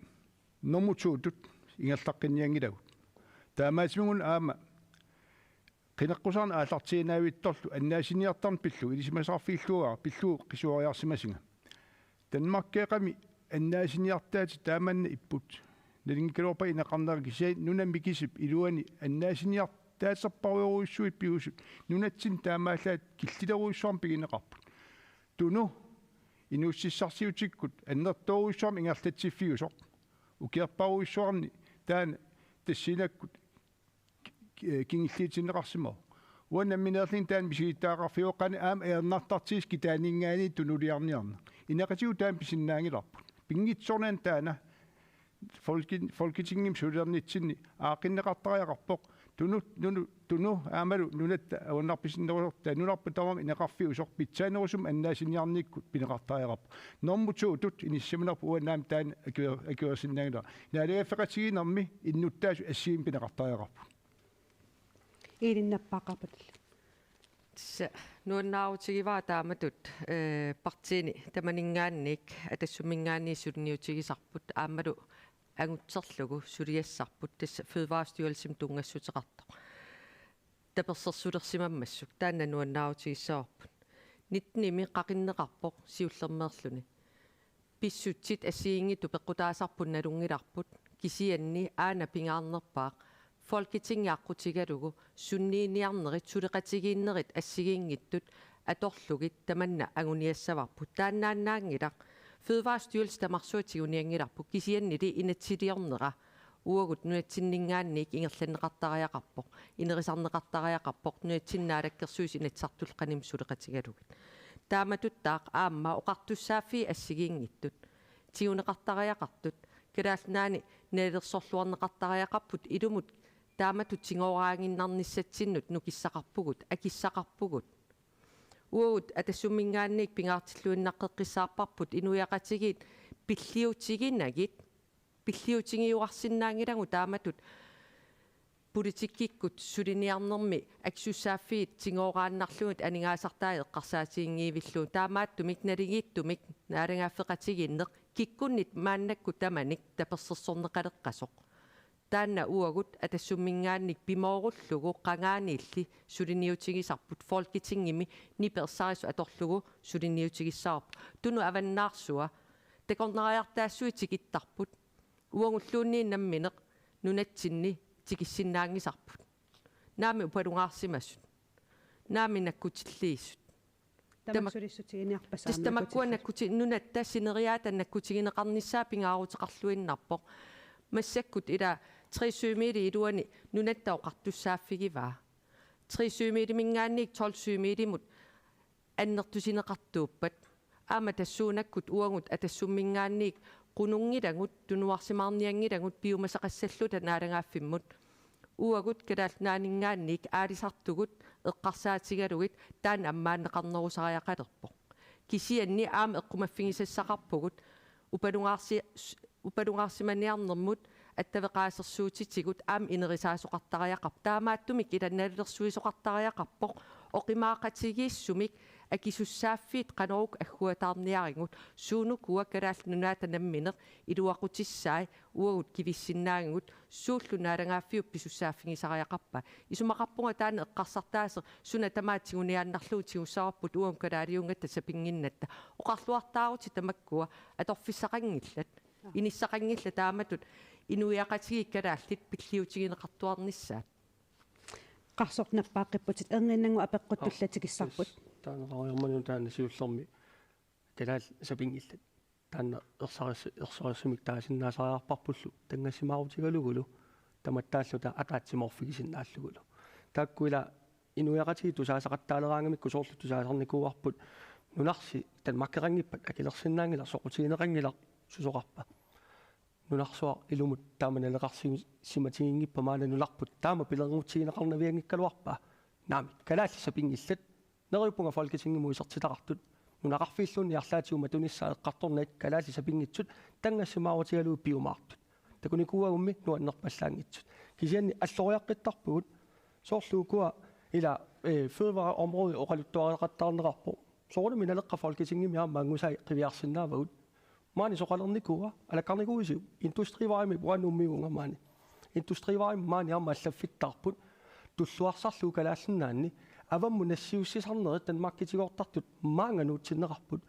normu to-tut ingerlaqqinnianngilagut. Taamaattumik una aamma qineqqusaarneq aallartiinnaavittorlu annaasiniartarneq pillugu, ilisimasaqarfigilluaqqaarpara, pillugu qisuariarsimasunga. Danmarkeeqami annaasiniartaatit taamanna ipput. Nalunngikkaluarpara ineqarnera kisianni nunap mikisup iluani annaasiniartaaterpassuarujussuit piusut nunatsinni taamaallaat killilerujussuarmik pigineqarput. Tunu inuussutissarsiutikkut annertoorujussuarmik ingerlatsiffiusoq. Ukiorparujussuarni taanna tassuunakkut ki-, kingulliutinneqarsimavoq. Uanga nammineerlunga taanna misigittagaqarfigaara qanoq aamma ajornartorsiut kitaaninngaanniit tunuliarniarneq. Ineqatigut taanna pisinnaanngilarput. Pinngitsoorani taanna Folke-, Folketingimi sulernitsinni aaqqinneqartariaqarpoq. Tunu, nunu, tunu aammalu nunatta avannarpisinnerusortaa nunarput tamarmi ineqarfiusoq pitsaanerusumik annaasiniarnikkut pineqartariaqarpoq. Normu to-tut inissisimanerput uanga aamma taanna akuer-, akuersinnaanngilara. Naalagaaffeqatigiinnermi innuttaasut assigiimmik pineqartariaqarput. Iilinnappaaqarpatillu. Tassa nuannaarutigivara taamatut, eh, partiini tamaninngaanniit, Atassumminngaanniit suliniutigisarput, aammalu angutserlugu suliassarput, tassa Fødevarestyrelsimi tunngassuteqartoq. Tapersersulersimammassuk, taanna nuannaarutigissavarput. Nitten-imi qaqinneqarpoq siullermeerluni. Pissutsit assigiinngitsut peqqutaasarput nalunngilarput, kisianni aana pingaarnerpaaq Folketingi aqqutigalugu sunniiniarnerit suleqatigiinnerit assigiinngitsut atorlugit tamanna anguniassavarput. Taannaannaanngilaq. Fødevarestyrelse tamarsuaq tigunianngilarput, kisiannili inatsisiliornera uagut nunatsinninngaanniit ingerlanneqartariaqarpoq, inerisarneqartariaqarpoq, nunatsinni naalakkersuisut Inatsisartullu qanimut suleqatigalugit. Taamatuttaaq aamma oqartussaaffiit assigiinngitsut tiguneqartariaqartut, Kalaallit Nunaanni nalilersorluarneqartariaqarput ilumut taamatut tigooraannarnissatsinnut nukissaqarpugut, akissaqarpugut. Uagut Atassumminngaanniit pingaartilluinnaqqeqqissaarparput inuiaqatigiit pilliutiginagit, pilliutigiuarsinnaanngilagut taamatut politikkikkut suliniarnermi akisussaaffiit tigooraannarlugit aningaasartai eqqarsaatiginngivillugu. Taamaattumik naligiittumik naalagaaffeqatigiinneq kikkunnit maannakkut tamanik tapersersorneqaleqqasoq. Taanna uagut Atassumminngaanniit pimoorullugu qangaaniilli suliniutigisarput, Folketingimi nipi ersarissut atorlugu suliniutigissavarput. Tunut avannaarsua takornariartaassuit tikittarput. Uagulluunniit nammineq nunatsinni tikissinnaanngisarput. Naamik upalungaarsimasut. Naamik nakkutilliisut. Tamak Tamak- sulissutigineqarpassuit Tassa aamma tamakkua nakkutilliisut. Nakkuti-, nunatta sineriaata nakkutigineqarnissaa pingaaruteqarluinnarpoq. Massakkut ila tre sømil iluani nunatta oqartussaaffigivaa. Tre sømiliminngaanniit tolv sømilimut annertusineqartuuppat. Aamma tassuunakkut uagut Atassumminngaanniit qununngilagut, tunuarsimaarnianngilagut piumasaqassalluta naalagaaffimmut. Uagut Kalaallit Nunaanninngaanniit aalisartugut eqqarsaatigalugit taanna ammaanneqarnerusariaqalerpoq. Kisianni aamma eqqumaffigisassaqarpugut upalungaarsi-, upalungaarsimaniarnermut attaveqaasersuutitigut aamma inerisaasoqartariaqarpoq. Taamaattumik ila nalilersuisoqartariaqarpoq oqimaaqatigiissumik akisussaaffiit qanoruk agguataarniarigut, suunukua Kalaallit Nunaata nammineq iluaqutissai uagut kivissinnaagagut, suullu naalagaaffiup pisussaaffigisariaqarpa. Isumaqarpunga taanna eqqarsartaaseq suna tamaat tiguniaannarlugu tigussavarput uagut kalaaliunngatta sapinnginnatta. Oqarluartaarutit tamakkua atorfissaqanngillat. Inissaqanngillat taamatut inuiaqatigiit kalaallit pilliutigineqartuarnissaat. Qarsoq nappaaqqipputit, erniinnannguaq apeqqut tullatikissarput. Taanna qaariarmanun taanna siullermi kalaallit sapinngillat. Taanna ersaris-, ersarissumik taasinnaasariaqarparpullu tanngassimaarutigalugulu tamattaalluta ataatsimoorfigisinnaallugulu. Taakku ila inuiaqatigiit tusaasaqattaaleraangamikku soorlu tusaasarnikuuarput nunarsi Danmarkeqanngippat akilersinnaanngilaq, soqutigineqanngilaq, susoqarpa. Nunarsuaq ilumut taama naleqarsimatigippat maani nunarput taama pilerngutsiginiarneqarnavianngikkaluarpa? Naamik, kalaallit sapinngillat. Neriuppunga Folketingimut isertitaqartut nunaqarfiilluunniit arlaatigut matunissaa eqqartornagit kalaallit sapinngitsut tanngassimaarutigalugit piumaartut. Takunikuuagummi nuannerpallaanngitsut. Kisianni alloriaqqittarpugut soorlu ukua ila, eh, fødevareområde oqaluttuariaqattaarneqarpoq. Soorunami Naleqqap Folketingimi aamma angusai qiviarsinnaavagut. Maani soqalernikuua, alakkarnikuuisiuk? Industrivaremik uanga Nuummiuvunga maani. Industrivaremi maani aamma allaffittaarput. Tulluarsarlugu Kalaallit Nunaanni avammut nassiussisarnerit Danmarkitigoortartut maanga nuutsinneqarput.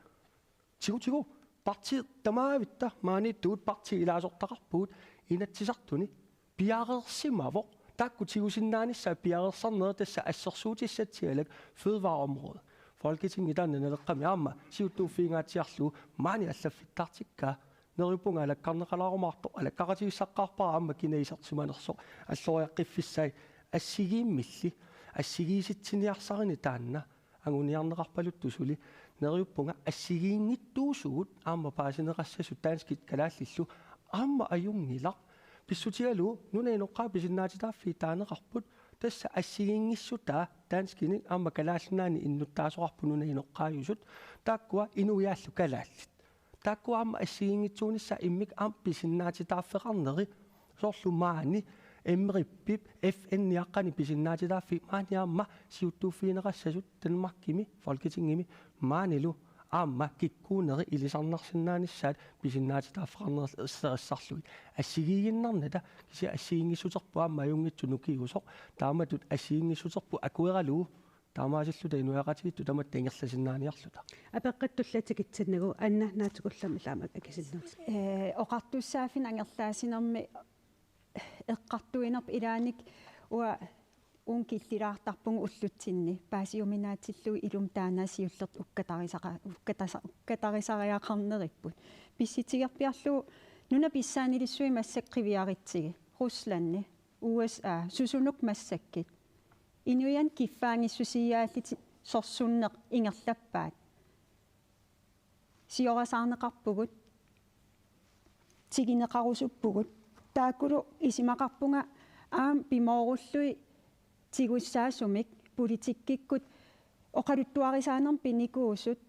Tigu, tigu, partiit tamaavitta maaniittugut partiit ilaasortaqarpugut Inatsisartuni piareersimavoq. Taakku tigusinnaanissaat piareersarnerit tassa assersuutissatsialak fødevareområde. Folketingi taanna Naleqqami aamma siuttuuffigingaatsiarlugu maani allaffittaartikkaa. Neriuppunga alakkarneqalaarumaartoq, alakkaqatigissaqqaarpara aamma kina isersimanersoq, alloriaqqiffissai assigiimmilli, assigiisitsiniarsarini taanna, anguniarneqarpaluttoq suli, neriuppunga assigiinngitsuusugut aamma paasineqassasut danskit kalaallillu aamma ajunngilaq, pissutigalugu nunap inoqqaavi pisinnaatitaaffii taaneqarput, tassa assigiinngissutaa danskinik aamma Kalaallit Nunaanni innuttaasoqarput nunap inoqqaajusut, taakkua inuiaallu kalaallit. Taakkua aamma assigiinngitsuunissaat immikkut aamma pisinnaatitaaffeqarneri. Soorlu maani M R I P-ip F N-iaqqani pisinnaatitaaffii maani aamma siuttuuffigineqassasut Danmarkimi, Folketingimi, maanilu aamma kikkuuneri ilisarnarsinnaanissaat pisinnaatitaaffeqarnerit erserissarlugit. Assigiiginnarnata, kisianni assigiinngissuterput aamma ajunngitsunik ukiusoq, taamatut assigiinngissuterput akueralugu Taamaasilluta inuiaqatigiittut tamatta ingerlasinnaaniarluta. Apeqqut tulliat tikitsinnagu, Anna Naatsukullami ilaamik akisinnuutit. Ee, oqartussaaffimmik angerlaasinermi eqqartuinerput ilaanni uanga uunga killilaartarpunga ullutsinni paasiuminaatsillugu ilumut taanna siullertut ukkatarisara-, ukkatasa-, ukkatarisariaqarneripput. Pissutigerpiarlugu nunat pissaannilissuit massakkut qiviaritsigi. Ruslandi, U S A, susunuk massakkut. Inuiannut kiffaanngissusiaallutik sorsunneq ingerlappaat. Siorasaarneqarpugut, tiguneqarusuppugut, taakkulu isumaqarpunga aamma pimoorullugit tigussaasumik politikkikkut oqaluttuarisaanermut pinikuusut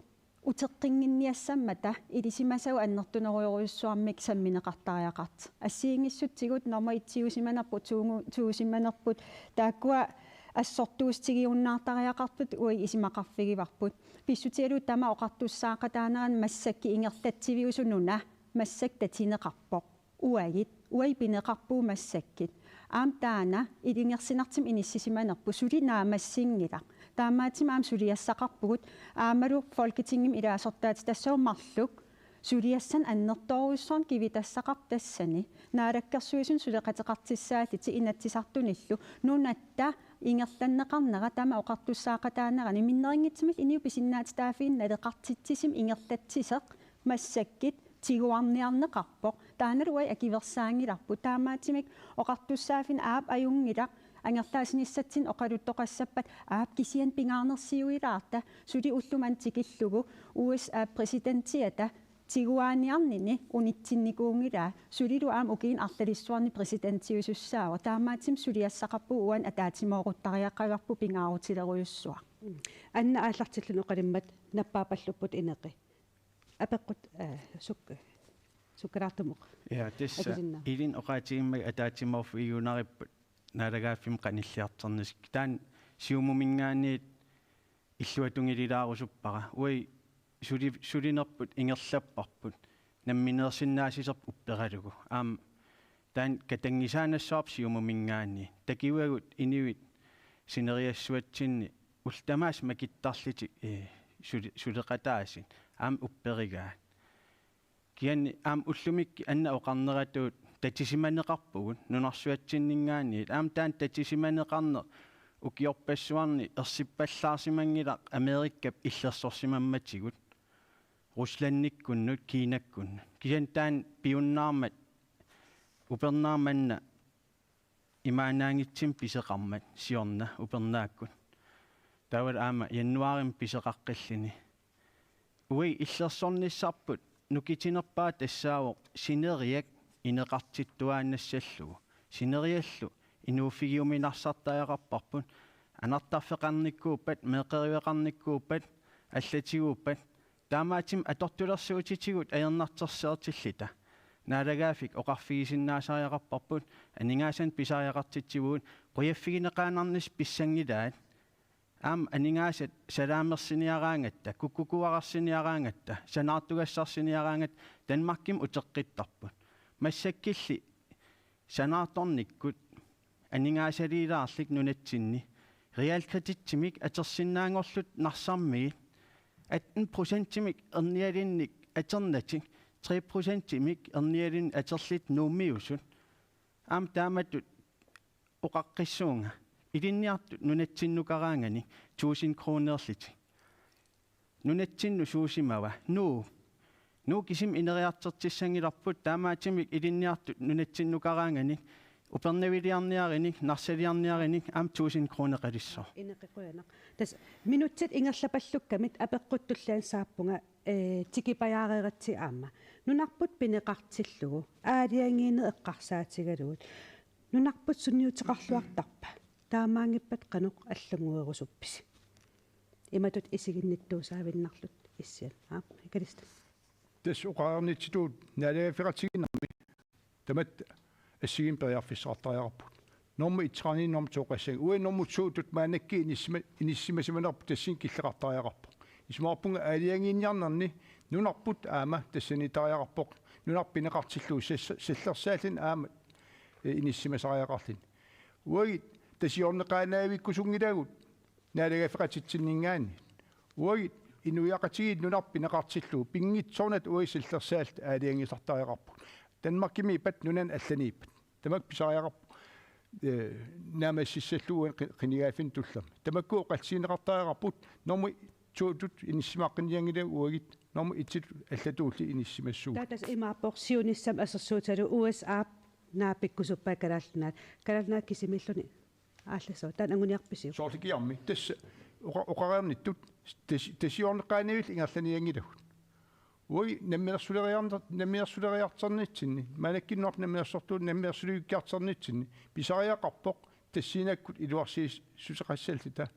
uteqqinnginniassammata ilisimasagut annertunerujorujussuarmik sammineqartariaqartut. Assigiinngissutigut nummer et-iusimanerput, to-, to-usimanerput, taakkua assortuussutigiunnaartariaqartut uagut isumaqarfigivarput. Pissutigalugu tamaat oqartussaaqataanerani massakkut ingerlatsiviusut nuna, massakkut tatineqarpoq. Uagut, uagut pineqarpugut massakkut. Aamma taanna ilungersunartumik inissisimanerput suli naammassinngilaq. Taamaattumik aamma suliassaqarpugut aammalu Folketingimi ilaasortaatitassavut marluk suliassanik annertoorujussuarnik kivitassaqartut tassani. Naalakkersuisunut suleqateqartussaallutik Inatsisartunillu nunatta ingerlanneqarnera tamaat oqartussaaqataanerani minnerunngitsumillu inuit pisinnaatitaaffigineq naleqartitsisumik ingerlatsisoq massakkut tiguarniarneqarpoq. Taannalu uagut akuersaanngilarput. Taamaattumik oqartussaaffimmik aap ajunngilaq, angerlaassinissatsinnut oqaluttoqassappat aap kisianni pingaarnersiuilaarta, suli ulloq manna tikillugu U S A præsidentiata tiguaaniarnini unitsinnikuunngilaa, sulilu aamma ukiuni arlalissuarni præsidentiusussaavoq. Taamaattumik suliassaqarpugut uani ataatsimooruttariaqagarput pingaarutilerujussuaq. Anna aallartilluni oqalimmat nappaappallupput Ineqi. Apeqqut, eh, suk-, sukkalaartumik. Ja, tassa akisinnaa. Ilinnut oqaatigimmagu ataatsimoorfigiuaannarparput naalagaaffimmi qanilliartornissi. Taanna Siumuminngaanniit illuatungililaarusuppara. Uagut suli-, sulinerput ingerlapparput. Nammineersinnaassutserput upperalugu. Aamma taanna katanngisaannassavarput Siumuminngaanniit. Takuagut inuit sineriassuatsinni ullut tamaasa makittarlutik, eh, suli-, suleqataasut aamma upperigaat. Kisianni aamma ullumikkut Anna oqarneratuut tatisimaneqarpugut nunarsuatsinninngaanniit. Aamma taanna tatisimaneqarneq ukiorpassuarni ersippallaarsimanngilaq Amerikap illersorsimammatigut. Ruslandikkunnut, Kinakkunnut. Kisianni taanna piunnaarmat, upernaaq manna imaannaanngitsumik pisoqarmat siorna upernaakkut. Taavalu aamma januaarimi pisoqaqqilluni. Uagut illersornissarput nukittunerpaaq tassaavoq sineriak ineqartittuaannassallugu. Sineriallu inuuffigiuminarsartariaqarparput, anartarfeqarnikkuuppat, meeqqeriveqarnikkuuppat, allatiguuppat, taamaattumik atortulersuutitigut ajornartorsiortilluta. Naalagaaffik oqarfigisinnaasariaqarparput, aningaasanik pisariaqartitsivugut, qujaffigineqaannarnissaq pissanngilaat. Aamma aningaasat salaamersiniaraangatta, kukkukuarersiniaraangatta, sanaartugassarsiniaraangatta Danmarkimi uteqqittarput. Massakkulli sanaartornikkut aningaasaliilaarlugit nunatsinni realkreditsimik atorsinnaanngorlutik Narsarmiit atten procentimik ernialinnik atornatik tre procentimik ernialinnik atorlutik Nuummiusut. Aamma taamatut oqaqqissuunga ilinniartut nunatsinnukaraanganik tusind kronerlutik. Nunatsinnut suusimava? Nuuk. Nuuk kisimi ineriartortissanngilarput, taamaattumik ilinniartut nunatsinnukaraanganik upernaviliarniarinik, narsaliarniarinik aamma tusind kroneqalissaaq. Ineqi qujanaq. Tassa minutsit ingerlapallukkamik apeqqut tulliani saappunga, eh, tikipajaareeratsigit aamma. Nunarput pineqartillugu, aalajangiineq eqqarsaatigalugu. Nunarput sunniuteqarluartarpa? Taamaanngippat qanoq allannguerusuppisi? Imatut isiginnittuusaavinnarluta issian. Aap, Kalista. Tassa oqarnittut naalagaaffeqatigiinnermi tamatta assigiimmik periarfissaqartariaqarpugut. Normu et-eqarnini normu to-qqassanngilaq. Uagut normu to-tut maannakkut inissima-, inissisimasimanerput tassani killeqartariaqarpoq. Isumaqarpunga aalajangiiniarnerni nunarput aamma tassaniittariaqarpoq. Nunarput pineqartillugu sas-, sallersaalluni aamma, eh, inissisimasariaqarluni. Uagut tassa siorneqaannaavikkusunngilagut naalagaaffeqatitsinninngaanniit. Uagut inuiaqatigiit nunarput pineqartillugu pinngitsoornata uagut sillersaat aalajangiisartariaqarpugut. Danmarkimiippat nunani allaniippat. Tamakku pisariaqarpoq, eh, naammassissallugu uani qi-, qinigaaffinnut tullermi. Tamakku oqallisigineqartariaqarput normu to-tut inissisimaqqinnianngilagut uagut normu et-itut allatuulli inissisimassuugut. Taava tassa imaappoq siunissami assersuutigalugu U S A-p naapikkusuppai Kalaallit Nunaat. Kalaallit Nunaat kisimiilluni aallassavat. Taanna anguniarpisiuk? Soorlu kiarmi. Tassa oqa-, oqareernittut tasi-, tasiorneqaannavillu ingerlanianngilagut. Uagut namminersuleriarner-, namminersuleriartornitsinni, maannakkut namminersortu-, namminersulivikkiartornitsinni, pisariaqarpoq tassinikkut iluarsiissuteqassalluta.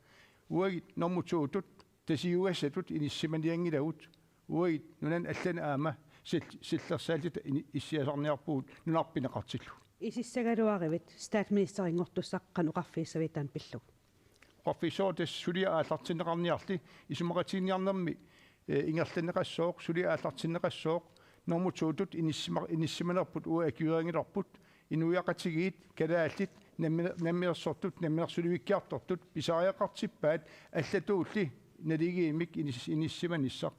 Uagut normu to-tut, tasiugassatut inissisimanianngilagut. Uagut nunani allani aamma sil-, sillersaallita ini-, issiasarniarpugut nunarput pineqartillugu. Isissagaluaruit statsministerinngortussaq qanoq oqarfigissaviuk taanna pillugu? Oqarfigissavat tassa suliaq aallartinneqarniarli isumaqatiginninniarnermi, eh, ingerlanneqassooq, suliaq aallartinneqassooq, normu to-tut inissima-, inissisimanerput uagut akuerinngilarput, inuiaqatigiit, kalaallit, nammi-, namminersortut, namminersulivikkiartortut, pisariaqartippaat, allatuulli naligiimmik inis-, inissisimanissaq.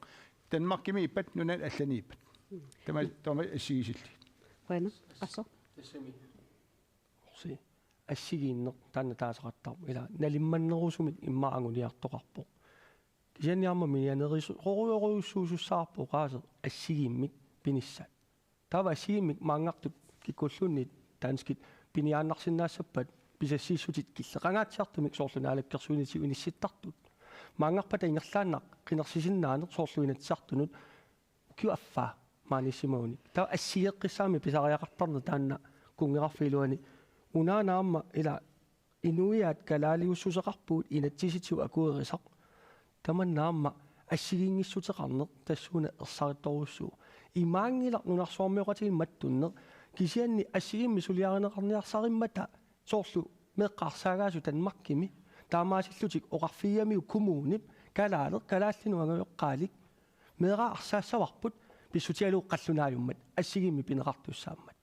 Danmarkimiippat, nunani allaniippat. Tama-, taama assigiissillugu. Qujanaq, Qassooq. Tassami. Orsi. Assigiinneq taanna taasaqattaarpoq. Ila nalimmannerusumik immaqa anguniartoqarpoq. Kisianni aamma mianeris-, rorujorujussuusussaavoq oqaaseq assigiimmik pinissaat. Taava assigiimmik maanngartut kikkulluunniit danskit piniaannarsinnaassappat pisassiissutit killeqangaatsiartumik soorlu naalakkersuiniitigut inissittartut. Maanngarpata ingerlaannaq qinersisinnaaneq soorlu Inatsisartunut ukiup affaa maaniissimagunik. Taava assigeqqissaammi pisariaqartarneq taanna kunngeqarfiup iluani. Unaana aamma ila inuiaat kalaaliussuseqarpugut inatsisitigut akuerisaq. Tamanna aamma assigiinngissuteqarneq tassuuna ersarittorujussuuvoq. Imaanngilaq nunarsuarmioqatigiinni mattunneq, kisianni assigiimmik suliarineqarniarsarimmata soorlu meeqqat arsaagaasut Danmarkimi, taamaasillutik oqarfigigamiuk kommunip, kalaaleq, kalaallinut angajoqqaalik, meeraq arsaassavarput, pissutigalugu qallunaajummat, assigiimmik pineqartussaammat.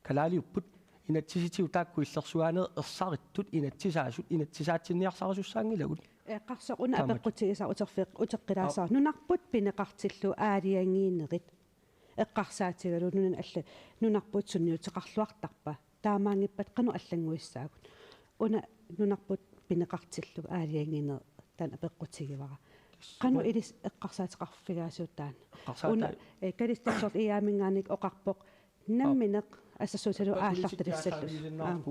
Kalaaliupput, inatsisitigut taakku illersuinerit ersarittut, inatsisaasut, inatsisaatsinniarsarisussaanngilagut. Eqqarsaq una. Taamatut. Apeqqutigisara uterfiq-, uteqqilaassaaq. Aap. Nunarput pineqartillugu aalajangiinerit. Eqqarsaatigalugu nunani alla-, nunarput sunniuteqarluartarpa? Taamaanngippat qanoq allannguissaagut? Una nunarput pineqartillugu aalajangiinerit taanna apeqqutigivara. Qanoq ilissi eqqarsaateqarfigaasiuk taanna? Eqqarsaata- Una, eh, Kalistat soorlu I A-minngaanniit oqarpoq nammineq assersuutigalugu aallartitalissallugu. Aap.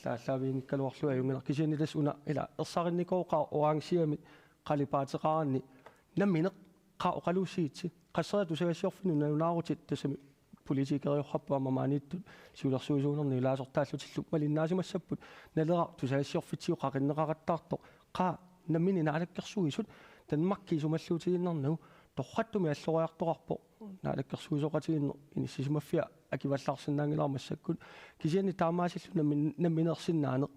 Aallaaviginngikkaluarlunga ajunngilaq. Kisianni tassa una ila ersarinnikuuvoq qaa orangeamik qalipaateqaraanni nammineq qaa oqaluussigitsi. Qasseriarlutit tusagassiorfinnut nalunaarutit tassami politikeriorparput aamma maaniittut siulersuisuunerni ilaasortaallutillu malinnaasimassapput. Naleraq tusagassiorfitsigut qaqinneqaqattaartoq qaa nammineq naalakkersuisut Danmarkip isumalluutigiinnarnagu torrattumik alloriartoqarpoq. Naalakkersuisooqatigiinneq inissisimaffia akivallaarsinnaanngilara massakkut. Kisianni taamaasillutik nammin-, nammineersinnaaneq.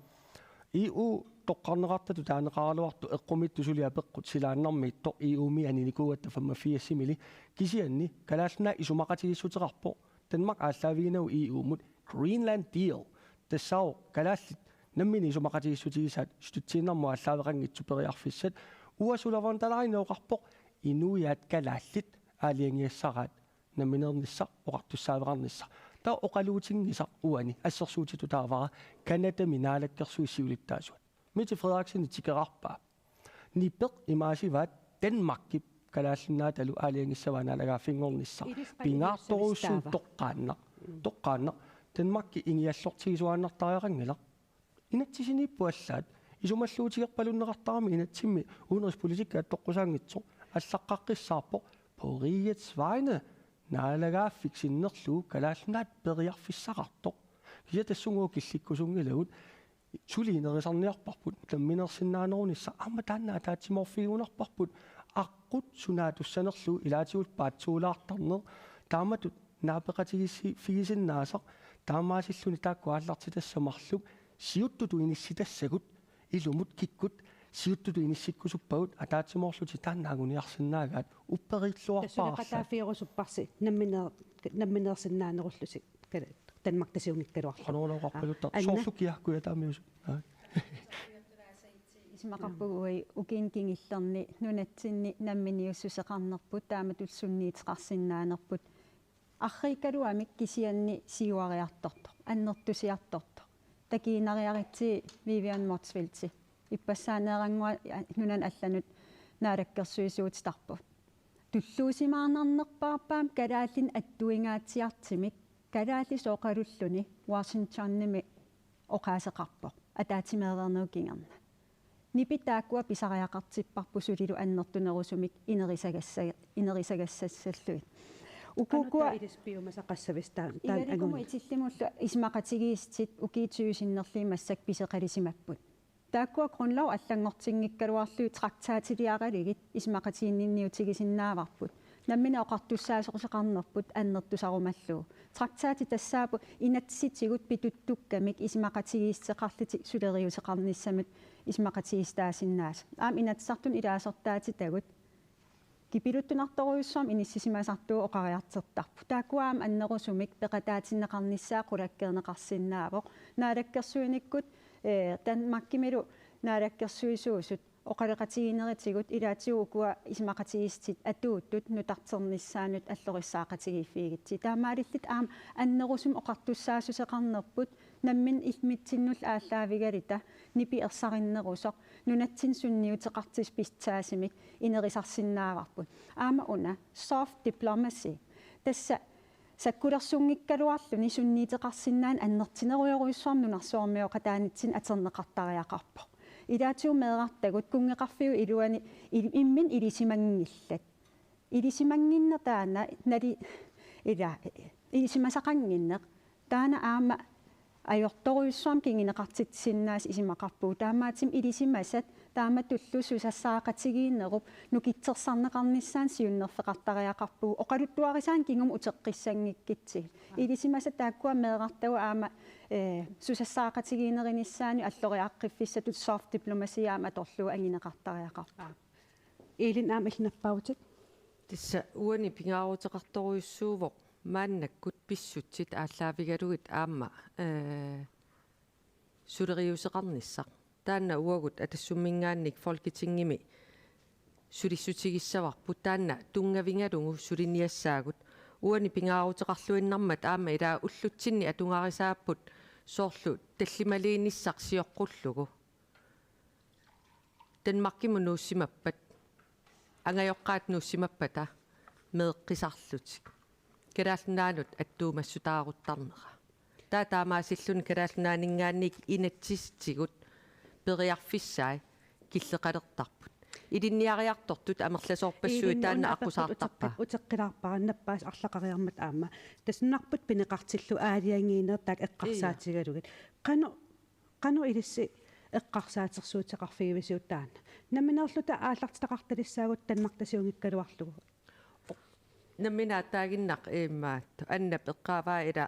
E U toqqarneqartatut taaneqaraluartoq eqqumiitsoq suli apeqqut silaannarmiittoq E U-mi aninikuugatta femogfirsimili. Kisianni Kalaallit Nunaat isumaqatigiissuteqarpoq Danmark aallaaviginagu E U-mut Greenland Deal. Tassaavoq kalaallit nammineq isumaqatigiissutigisaat støttiinnarmut aallaaveqanngitsut periarfissat. Ursula von der Leyen oqarpoq inuiaat kalaallit aalajangigassaraat nammineernissaq oqartussaaveqarnissaq. Taava oqaluutinngisaq uani assersuutitut taavara Canadami naalakkersuisut siulittaasuat. Mette Frederiksen tikeraarpaa. Nipeq imaasivaat Danmarkip Kalaallit Nunaatalu aalajangissavaa naalagaaffinngornissaq. Ilissi qanoq pingaartorujussuuvoq ilissi taava? Toqqaannaq. Mm. Toqqaannaq. Danmarki ingiallortigisuaannartariaqanngilaq. Inatsisiniipput allaat. Isumalluutigerpalunneqartarami inatsimmi udenrigspolitikki attoqqusaanngitsoq allaqqaqqissaarpoq på rigets vegne naalagaaffik sinnerlugu Kalaallit Nunaat periarfissaqartoq. Kisianni tassunga killikkusunngilagut suli inerisarniarparput nammineersinnaanerunissaq aamma taanna ataatsimoorfigigunarparput aqqut sunaatussanerlugu ilaatigut paatsuulaartarneq taamatut naapeqatigiissi-, figisinnaasaq taamaasilluni taakku aallartitassat marluk siuttutut inissitassagut ilumut kikkut siuttutut inissikkusuppagut ataatsimoorlutik taanna anguniarsinnaagaat upperiilluarpara. Tassuuna qataaffigerusupparsi nammineer-, nammineersinnaanerullusi kala-, Danmark tasiunngikkaluarlugu. Qanoruna oqarpaluttartoq. Aa, Anna. Soorlu kia Kujataamiusut. Aa. Isumaqarpugut ukiuni kingullerni nunatsinni namminiussuseqarnerput taamatullu sunniuteqarsinnaanerput arriikkaluamik kisianni siuariartortoq, annertusiartortoq. Takuinnariaritsi Vivian Motzfeldt, ippassaaneerannguaq nunanut allanut naalakkersuisuutitarput. Tulluusimaarnarnerpaarpaam kalaallinik attuingaatsiartumik kalaallisut oqalulluni Washingtonimi oqaaseqarpoq ataatsimeereernerup kingorna. Nipit taakkua pisariaqartipparput sulilu annertunerusumik inerisagassa-, inerisagassallugit. Ukukua Qanoq ilissi piumasaqassavisi taan, taan igalikumu angunik? Itillimullu isumaqatigiissutit ukiut tyve sinnerlugit massakkut pisoqalisimapput. Taakkua grundlov allanngortinngikkaluarlugit traktatiliaralugit isumaqatiginninniutigisinnaavarput. Nammineq oqartussaasoruseqarnerput annertusarumallugu. Traktatit tassaapput inatsisitigut pituttukkamik isumaqatigiissuteqarlutik suleriuseqarnissamut isumaqatigiissutaasinnaasut. Aamma Inatsisartuni ilaasortaatitagut kipiluttunartorujussuarmik inissisimasartugut oqariartortarput. Taakkua aamma annerusumik peqataatinneqarnissaat qulakkeerneqarsinnaavoq. Naalakkersuinikkut, eh, Danmarkimilu naalakkersuisuusut oqaloqatigiinnerisigut ilaatigut ukua isumaqatigiissutit atuuttut nutarternissaannut allorisaaqatigiiffigigutsigit. Taamaalilluta aamma annerusumik oqartussaassuseqarnerput nammineq imminnut aallaavigaluta nipi ersarinnerusoq nunatsinni sunniuteqartussaq pitsaasumik inerisarsinnaavarput. Aamma una soft diplomacy. Tassa sakkulersunngikkaluarluni sunniuteqarsinnaaneq annertunerujorujussuarmik nunarsuarmioqataanitsinni atorneqartariaqarpoq. Ilaatigut meerartagut kunngeqarfiup iluani il-, imminnut ilisimanngillat. Ilisimannginneq taanna nali-, ila, ilisimasaqannginneq. Taanna aamma ajortorujussuarmik kinguneqartitsisinnaasaq isumaqarpugut. Taamaattumik ilisimasat taamatullu susassaaqatigiinnerup nukittorsarneqarnissaanut siunnerfeqartariaqarpugut. Oqaluttuarisaaneq kingumut uteqqissanngikkutsigu. Ilisimasat taakkua meerartagut aamma, eh, susassaaqatigiinnerinissaanut alloriaqqiffissatut soft diplomacy aamma atorlugu anguneqartariaqarpoq. Aa. Elin aamma illit nappaavutit. Tassa uani pingaaruteqartorujussuuvoq maannakkut pissutsit aallaavigalugit aamma, eh, suleriuseqarnissaq. Taanna uagut Atassumminngaanniit Folketingimi sulissutigissavarput, taanna tunngavigalugu suliniassaagut. Uani pingaaruteqarluinnarmat aamma ilaa ullutsinni atugarisaapput soorlu tallimaluunissaq sioqqullugu. Danmarkimut nuussimappat, angajoqqaat nuussimappata meeqqisarlutik Kalaallit Nunaannut attuumassutaaruttarnera. Taava taamaasilluni Kalaallit Nunaanninngaanniit inatsisitigut periarfissai killeqalertarput. Ilinniariartortut amerlasoorpassuit Elin taanna una apeqqut aqqusaartarpa? Uteqqi-, uteqqilaarpara nappaasut arlaqariarmata aamma. Tassa nunarput pineqartillugu aalajangiineq taakku eqqarsaatigalugit. Qanoq, qanoq ilissi eqqarsaatersuuteqarfigivisiuk taanna? Nammineerluta aallartitaqartalissaagut Danmark tasiunngikkaluarlugu. Nammineq aataaginnaq imaattoq. Annap eqqaavaa ila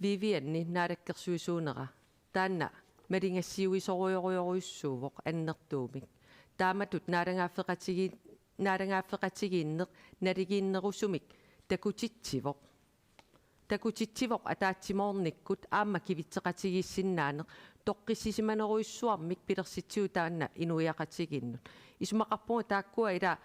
Vivianni naalakkersuisuunera. Taanna malugassiuisorujorujussuuvoq annertuumik. Taamatut naalagaaffeqatigi-, naalagaaffeqatigiinneq naligiinnerusumik takutitsivoq. Takutitsivoq ataatsimoornikkut aamma kivitseqatigiissinnaaneq toqqissisimanerujussuarmik pilersitsivoq taanna inuiaqatigiinnut. Isumaqarpunga taakkua ila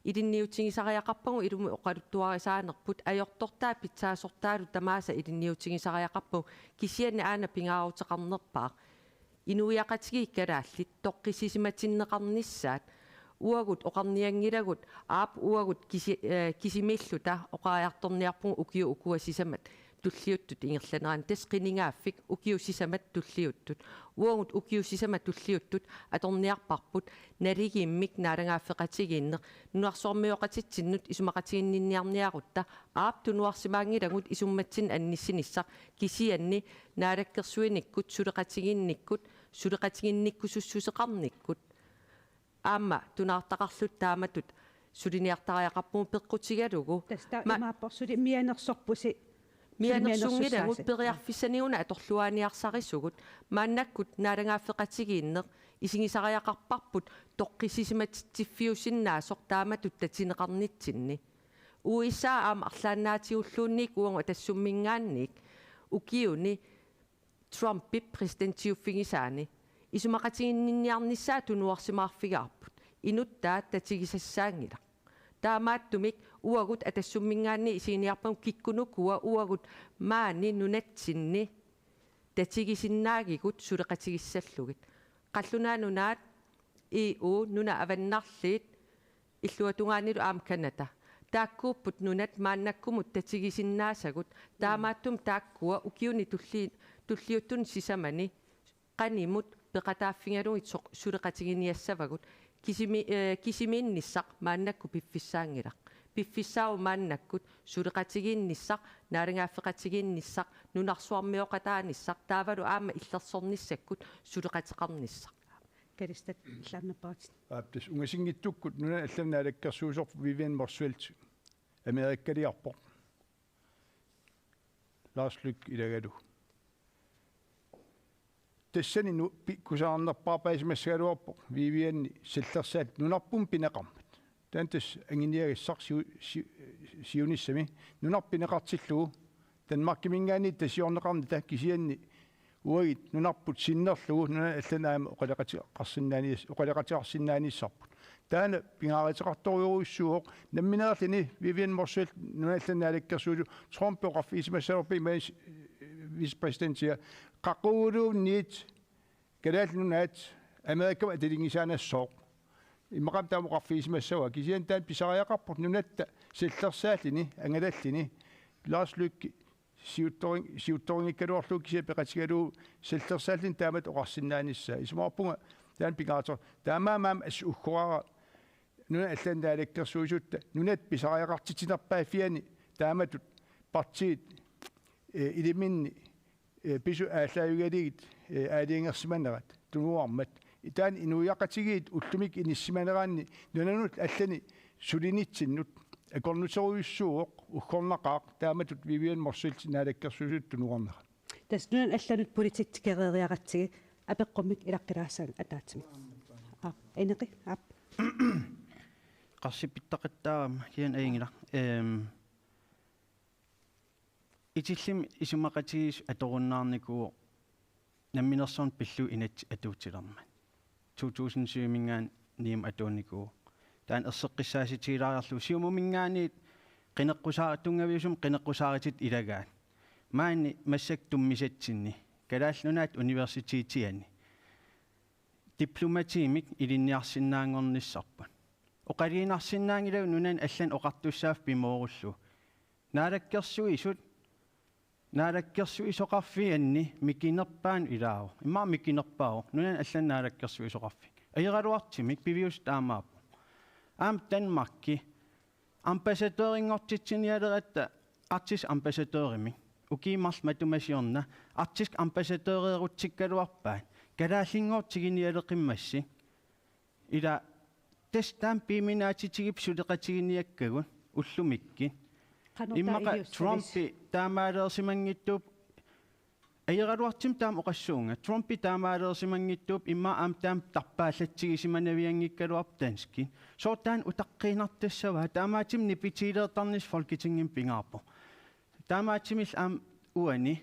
ilinniutigisariaqarpagut ilumut oqaluttuarisaanerput ajortortaa pitsaasortaalu tamaasa ilinniutigisariaqarpagut kisianni aana pingaaruteqarnerpaaq. Inuiaqatigiit kalaallit toqqissisimatinneqarnissaat uagut oqarnianngilagut aap uagut kisi-, eh, kisimiilluta oqariartorniarpugut ukiut ukua sisamat tulliuttut ingerlaneranni tassa qinigaaffik ukiut sisamat tulliuttut. Uagut ukiut sisamat tulliuttut atorniarparput naligiimmik naalagaaffeqatigiinneq nunarsuarmioqatitsinnut isumaqatiginninniarniarutta aap tunuarsimaanngilagut isummatsinnik annissinissaq kisianni naalakkersuinikkut suleqatigiinnikkut suleqatiginnikkusussuseqarnikkut. Aamma tunaartaqarluta taamatut suliniartariaqarpugut peqqutigalugu. Tassa taava ma- imaappoq suli mianersorpusi. Mianersunngilagut suli mianersussaasi. Periarfissaniguna atorluaaniarsarisugut. Maannakkut naalagaaffeqatigiinneq isigisariaqarparput toqqissisimatitsiffiusinnaasoq taamatut tatineqarnitsinni. U S A aamma arlaannaatigulluunniit uagut Atassumminngaanniit ukiuni Trumpip præsidentiuffigisaani isumaqatiginninniarnissaa tunuarsimaarfigaarput. Inuttaat tatigisassaanngilaq. Taamaattumik uagut Atassumminngaanniit isiginiarpagut kikkunukua uagut maani nunatsinni tatigisinnaagigut suleqatigissallugit. Qallunaat Nunaat, E U, Nunat Avannarliit, illuatungaanilu aamma Canada. Taakkuupput nunat maannakkumut tatigisinnaasagut, taamaattumik taakkua ukiuni tulli-, tulliuttuni sisamani qanimut peqataaffigalugit soq-, suleqatiginiassavagut. Kisimi-, eh, kisimiinnissaq maannakkut piffissaanngilaq. Piffissaavoq maannakkut suleqatigiinnissaq, naalagaaffeqatigiinnissaq, nunarsuarmioqataanissaq, taavalu aamma illersornissakkut suleqateqarnissaq. Kalistat, allaannapparutit. Aap, tassa ungasinngitsukkut nunani allani naalakkersuisoq Vivian Motzfeldt Amerikaliarpoq. Lars Løkke ilagalugu. Tassani nu-, pi-, kusanarnerpaarpaasimassagaluarpoq Vivianni sallersaat nunarput pineqarmat. Taanna tassa anguniagassaq siu-, si-, siunissami. Nunarput pineqartillugu Danmarkiminngaanniit tasiorneqarnata, kisianni uagut nunarput sinnerlugu nunani allani aamma oqaloqateqarsinnaani-, oqaloqateqarsinnaanissarput. Taanna pingaaruteqartorujussuuvoq. Nammineerluni Vivian Motzfeldt nunani allani naalakkersuisoq, Trump oqarfigisimassavarput imaluunniit vicepræsidentia, qaquguluunniit Kalaallit Nunaat Amerikamut atalinngisaannassooq. Immaqami taama oqarfigisimassavaa. Kisianni taanna pisariaqarpoq nunatta sallersaalluni, angalalluni. Lars Løkke siuttori-, siuttorinngikkaluarlugu kisianni peqatigalugu sallersaalluni taamatut oqarsinnaanissaa. Isumaqarpunga taanna pingaaruteqar-, taamaammat assut uggoraara nunani allani naalakkersuisutta nunatta pisariaqartitsinerpaaffiani taamatut partiit, eh, iliminni, eh, pisut aallaavigalugit, eh, aalajangersimanerat tunuarmat. Taanna inuiaqatigiit ullumikkut inissisimaneraanni nunanut allani sulinitsinnut akornuserujussuuvoq uggornaqaaq taamatut Vivian Motzfeldt naalakkersuisutut tunuarnera. Tassa nunanut allanut politikkereeriaratsigit apeqqummik ilaqqilaassaanga ataatsimik. Aap, Eneri, aap. Qarsipittoqattaarama kisianni ajunngilaq. Ehm, itillimi isumaqatigiissut atorunnaarnikuuvoq namminersorneq pillugu inatsit atuutilermat. To tusind syv-minngaanniit niimut atuunnikuuvoq. Taanna erseqqissaatigilaariarlugu Siumuminngaanniit qineqqusaar-, tunngaviusumik qineqqusaarutitut ilagaat. Maani massakkut tummisatsinni Kalaallit Nunaat Universitetiani diplomatiimik ilinniarsinnaanngornissarput. Oqalugiinnarsinnaanngilagut nunani allani oqartussaaffik pimoorullugu. Naalakkersuisut, naalakkersuisoqarfianni mikinerpaanut ilaavoq. Immaqa mikinerpaavoq. Nunani allani naalakkersuisoqarfik. Ajoraluartumik piviusoq taamaappoq. Aamma Danmarki ambassadørinngortitsinialeratta arktisk ambassadørimik. Ukiut marluk matuma siorna arktisk ambassadøreerutsikkaluarpaat. Kalaallinngortiginialeqimmassuk. Ila tassa taama piuminaatitigipput suleqatiginiakkagut ullumikkut. Qanoq taava immaqa iliussavisi? Trumpi taamaaleersimanngitsuup, ajoraluartumik taama oqassuunga, Trumpi taamaaleersimanngitsuup immaqa aamma taama tarpaallatsigisimanavianngikkaluarpoq danskit. Sooq taanna utaqqiinnartassavaa, taamaattumik nipitiileertarnissaq Folketingimi pingaarpoq. Taamaattumillu aamma uani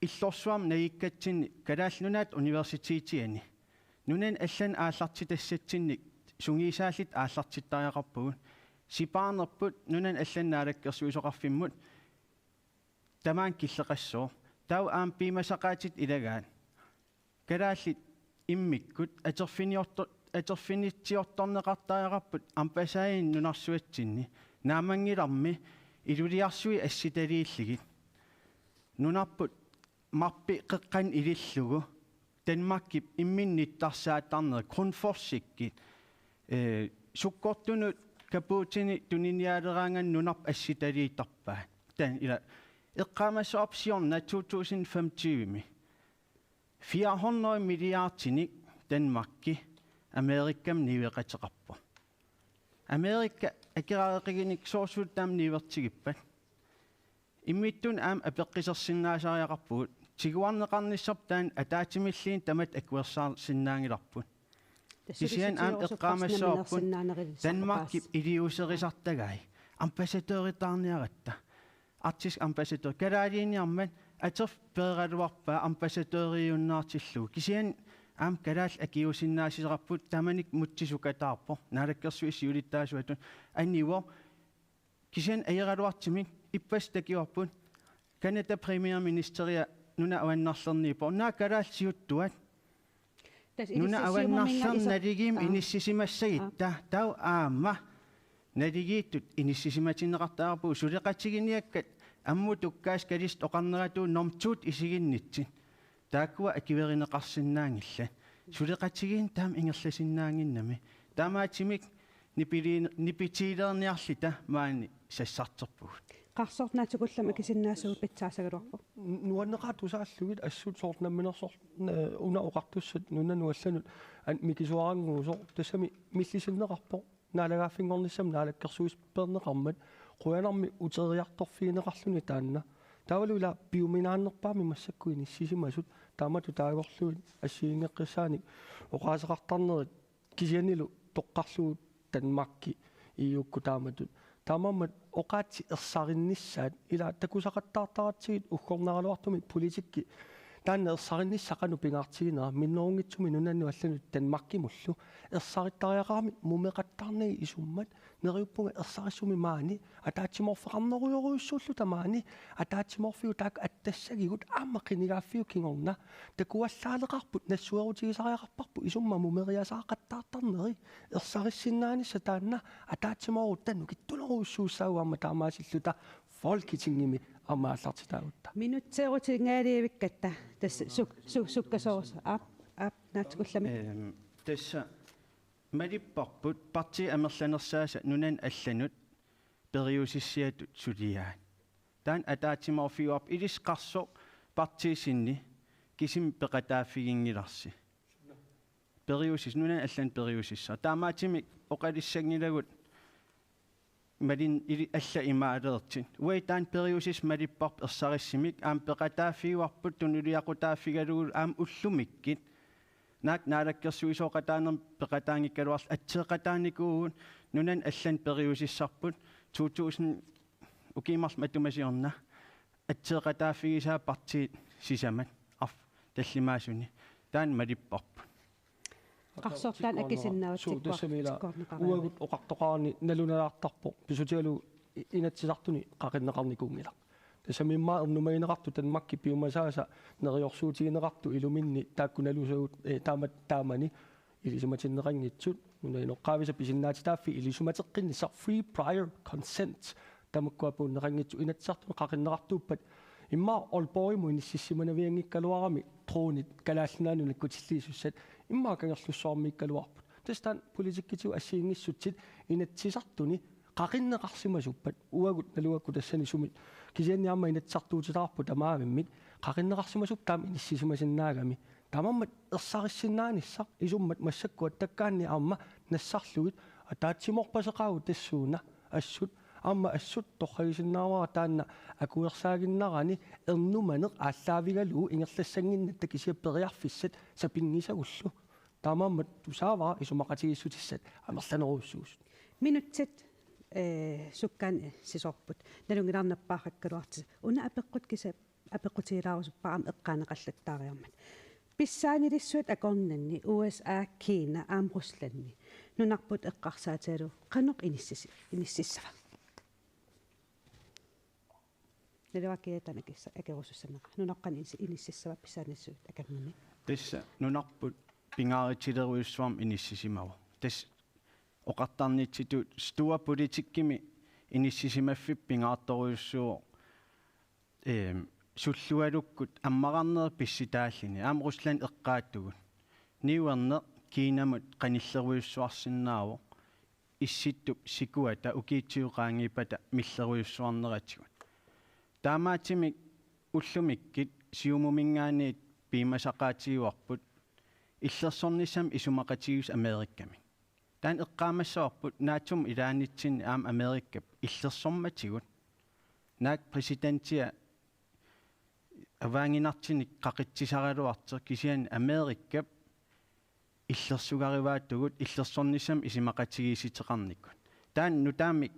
illorsuarmi najukkatsinni Kalaallit Nunaat Universitetiani nunani allani aallartitassatsinnik sungiusaalluta aallartittariaqarpugut. Sipaarnerput nunani allani naalakkersuisoqarfimmut tamaanga killeqassooq. Taava aamma piumasaqaatitut ilagaat. Kalaallit immikkut atorfiniorto-, atorfinitsiortorneqartariaqarput ambassadørinik nunarsuatsinni. Naammanngilarmi iluliarsuit assitaliillugit. Nunarput marpi qeqqani ilillugu Danmarkip imminut nittarsaattarnerit, Grundforsikkut, eh, sukkortunut kapuutini tuniniaaleraangat nunarput assitaliittarpaat. Taanna ila eqqaamassavarput siorna to tusind femogtyve-mi. Fire hundrede milliardinik Danmarki Amerikami niueqateqarpoq. Amerika akeraareqiginik soorsuutit taama niuertigippat? Immitsinnut aamma apeqqusersinnaasariaqarpugut. Tiguarneqarnissarput taanna ataatsimilluunniit tamatta akuersaarsinnaanngilarput. Kisianni aamma eqqaamassavarput Danmarkip iliuuserisartagai. Ambassadøritaarniaratta. Arktisk ambassadør. Kalaaliiniarmat atorfik peeraluarpaa ambassadøriunnaartillugu. Kisianni Aamma kalaallit akiuussinnaassaqarput, tamanit Múte sukataarpoq, naalakkersuisut siulittaasuatut, anivoq, kisianni ajoraluartumik ippassaq takuarput, Canada premierministeria nunap avannarlerniippoq, naak kalaallit siuttuat. Tassa nunap inississiumaminga avannarlerni iso-, naligiimmik aa, inissisimassagitta, aa, taava aamma naligiittut inissisimatinneqartariaqarpugut, suleqatiginiakkat ammut tukkaas kalisut oqarneratut norm to-t isiginnitsit. Taakkua akuerineqarsinnaanngillat. Suleqatigiinneq taama ingerlasinnaannginnami. Taamaattumik nipili-, nipitiilerniarluta maani sassarterpugut. Qarsoortaq naatsukullammik akisinnaassavut pitsaassagaluarpoq. Nu-, nuanneqaat tusaallugit assut soorlu namminersorneq, eh, una oqartussat nunanut allanut an-, mikisuarannguusoq, tassami millisinneqarpoq naalagaaffinngornissamut naalakkersuisut peerneqarmat, qujanarmi uteriartorfigineqarluni taanna. Taavalu ila piuminaannerpaamik massakkut inissisimasut, taamatut taagorlugit assigiinngeqqissaanik oqaaseqartarnerit, kisiannili toqqarlugu Danmarki E U-kkut taamatut. Taamaammat oqaatsit ersarinnissaat ila takusaqattaartaratsigit uggornaraluartumik politikki taanna ersarinnissaq qanoq pingaartiginera, minnerunngitsumik nunanut allanut Danmarkimullu. Ersarittariaqarami mumeqattaarnagit isummat, neriuppunga ersarissumik maani, ataatsimoorfeqarnerujorujussuulluta maani, ataatsimoorfigut taakku attassagigut aamma qinigaaffiup kingorna takuallaaleqarput, nassuerutigisariaqarparput isummat mumeriasaaqattaartarneri. Ersarissinnaanissaq taanna ataatsimoorutta nukittunerujussuussaavoq aamma taamaasilluta Folketingimi aamma aallartitaagutta. Minutseerutingaalivikkatta tassa suk-, su-, sukkasoorus. Aap, aap, naatsukullammik. Ehm, tassa malipparput partiit amerlanersaasa nunanut allanut periusissiatut suliaat. Taanna ataatsimoorfigaarput, ilissi qarsoq partiit sinni kisimi peqataaffiginngilarsi. Periusis-, nunanut allanut periusissaq. Taamaattumik oqalissanngilagut malin-, ili-, allat imaalersut. Uagut taanna periusissaq malipparput ersarissumik, aamma peqataaffigaarput tunuliaqutaaffigalugu aamma ullumikkut. Naak naalakkersuisooqataanermi peqataanngikkaluarluta atseeqataanikuuvugut, nunanut allanut periusissarput to tusind, ukiut marluk matuma siorna, atseeqataaffigisaat partiit sisamat arf-, tallimaasuni. Taanna malipparput. Qarsoortaat akisinnaavat. Suu, tikkuar-, tassami ila tikkuarneqaraangat. Uagut oqartoqarani nalunalaartarpoq, pissutigalugu i-, Inatsisartuni qaqinneqarnikuunngilaq. Tassami immaqa ernumagineqartut Danmarkip piumasaasa neriorsuutigineqartut iluminni taakku nalusagut, eh, taamat-, taamani ilisimatinneqanngitsut, nunap inoqqaavisa pisinnaatitaaffii ilisimateqqinnissaq, free prior consent, tamakkua puunneqanngitsut. Inatsisartuni qaqinneqartuuppat immaqa Aalborgimut inissisimanavianngikkaluarami dronit Kalaallit Nunaannut nakkutilliisussat, immaqa Kangerlussuarmiikkaluarput. Tassa taanna politikkitigut assigiinngissutsit Inatsisartuni qaqinneqarsimasuppat, uagut nalugakku tassani sumit, kisianni aamma Inatsisartuutitaqarput tamaavimmik, qaqinneqarsimasuppat taama inissisimasinnaagami. Taamaammat ersarissinnaanissaq isummat massakkut attakkaanni aamma nassarlugit, ataatsimoorpaseqaagut tassuuna assut, aamma assut torragisinnaavara taanna akuersaaginnarani ernumaneq aallaavigalugu ingerlassannginnatta kisianni periarfissat sapinngisagullu. Taamaammat tusaavara isumaqatigiissutissat amerlanerujussuusut. Minutsit, eh, sukkaannaq sisoorput. Nalunngilarnappaarrakkaluartut. Una apeqqut kisianni apeqqutigilaarusuppara aamma eqqaaneqallattaariarmat. Pissaanilissuit akornanni U S A, Kina aamma Ruslandi nunarput eqqarsaatigalugu qanoq inissis-, inississava? Naluara Kiaata akissa-, akerusussanera. Nunarput qanoq inissi-, inississava pissaanilissuit akornanni? Tassa nunarput pingaarutilerujussuarmik inissisimavoq. Tassa oqartarnitsitut storpolitikkimi inissisimaffipput pingaartorujussuuvoq, eem, sullualukkut ammararnerit pissutaalluni, aamma Rusland eqqaatugut. Niuerneq Kinamut qanillerujussuarsinnaavoq, Issittup sikuata ukiutsigut qaangiuppata millerujussuarneratigut. Taamaattumik ullumikkut Siumuminngaanniit piumasaqaatigaarput illersornissamut isumaqatigiissut Amerikami. Taanna eqqaamassavarput NATO-mut ilaanitsinni aamma Amerikap illersormatigut. Naak præsidentia avaannartinik qaqitsisaraluartoq, kisianni Amerikap illersugarivaatigut illersornissamut isumaqatigiissuteqarnikkut. Taanna nutaamik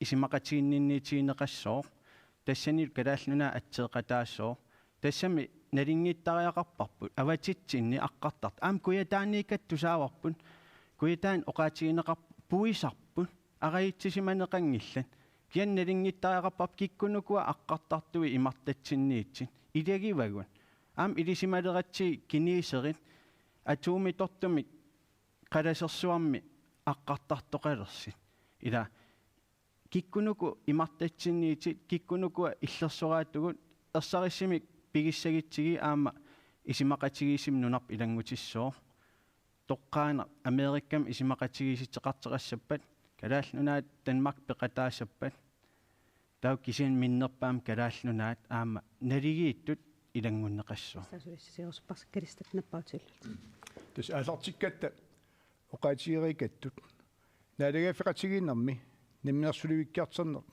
isumaqatiginninniitigineqassooq, tassanilu Kalaallit Nunaat atseeqataassooq, tassami nalunngittariaqarparput avatitsinni aqqartartut. Aamma Kujataaniikkatta tusaavarput, Kujataani oqaatigineqarput puisarput, arajitsisimaneqanngillat. Kisianni nalunngittariaqarparput kikkunukua aqqartartuit imartatsinniittut ilagivagut. Aamma ilisimaleratsigu kineserit atuumitortumik qalasersuarmi aqqartartoqalersut. Ila kikkunuku imartatsinniittut, kikkunukua illersoraatigut, ersarissumik pigissagutsigit aamma isumaqatigiissumik nunarput ilanngutissooq. Toqqaannaq Amerikami isumaqatigiissuteqartoqassappat, Kalaallit Nunaat Danmark peqataassappat, taava kisianni minnerpaamik Kalaallit Nunaat aamma naligiittut ilanngunneqassaaq. Tassa aallartikkatta oqaatigereerikattut naalagaaffeqatigiinnermi namminersulivikkiartorneq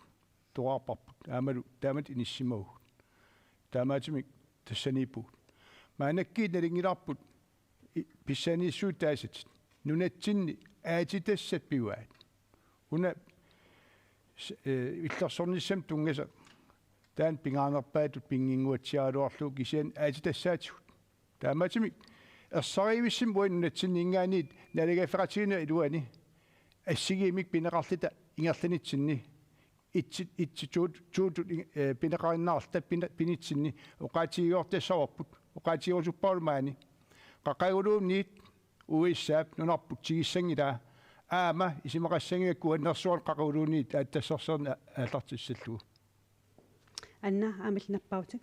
toqqaannarparput aammalu taamatut inissimavugut. Taamaattumik tassaniippugut. Maannakkut nalunngilarput i-, pissaaniissuup taasatit nunatsinni aatsitassat pivaat. Una s-, eh, illersornissamut tunngasut taanna pingaarnerpaatut pinnginnguatsiaraluarlugu kisianni aatsitassaatigut. Taamaattumik ersarissumik uani nunatsinninngaanniit naalagaaffeqatigiinnerup iluani assigiimmik pineqarluta ingerlanitsinni itsit, itsit tuut, tuutut, eh, pineqarinnaarluta pina-, pinitsinni oqaatigiuartassavarput, oqaatigerusupparalu maani. Qaquguluunniit U S A-p nunarput tigussanngilaat aamma isumaqassanngilakka uannersuarni qaquguluunniit aatsitassarsiorneq aallartissallugu. Anna, aamma illit nappaavutit.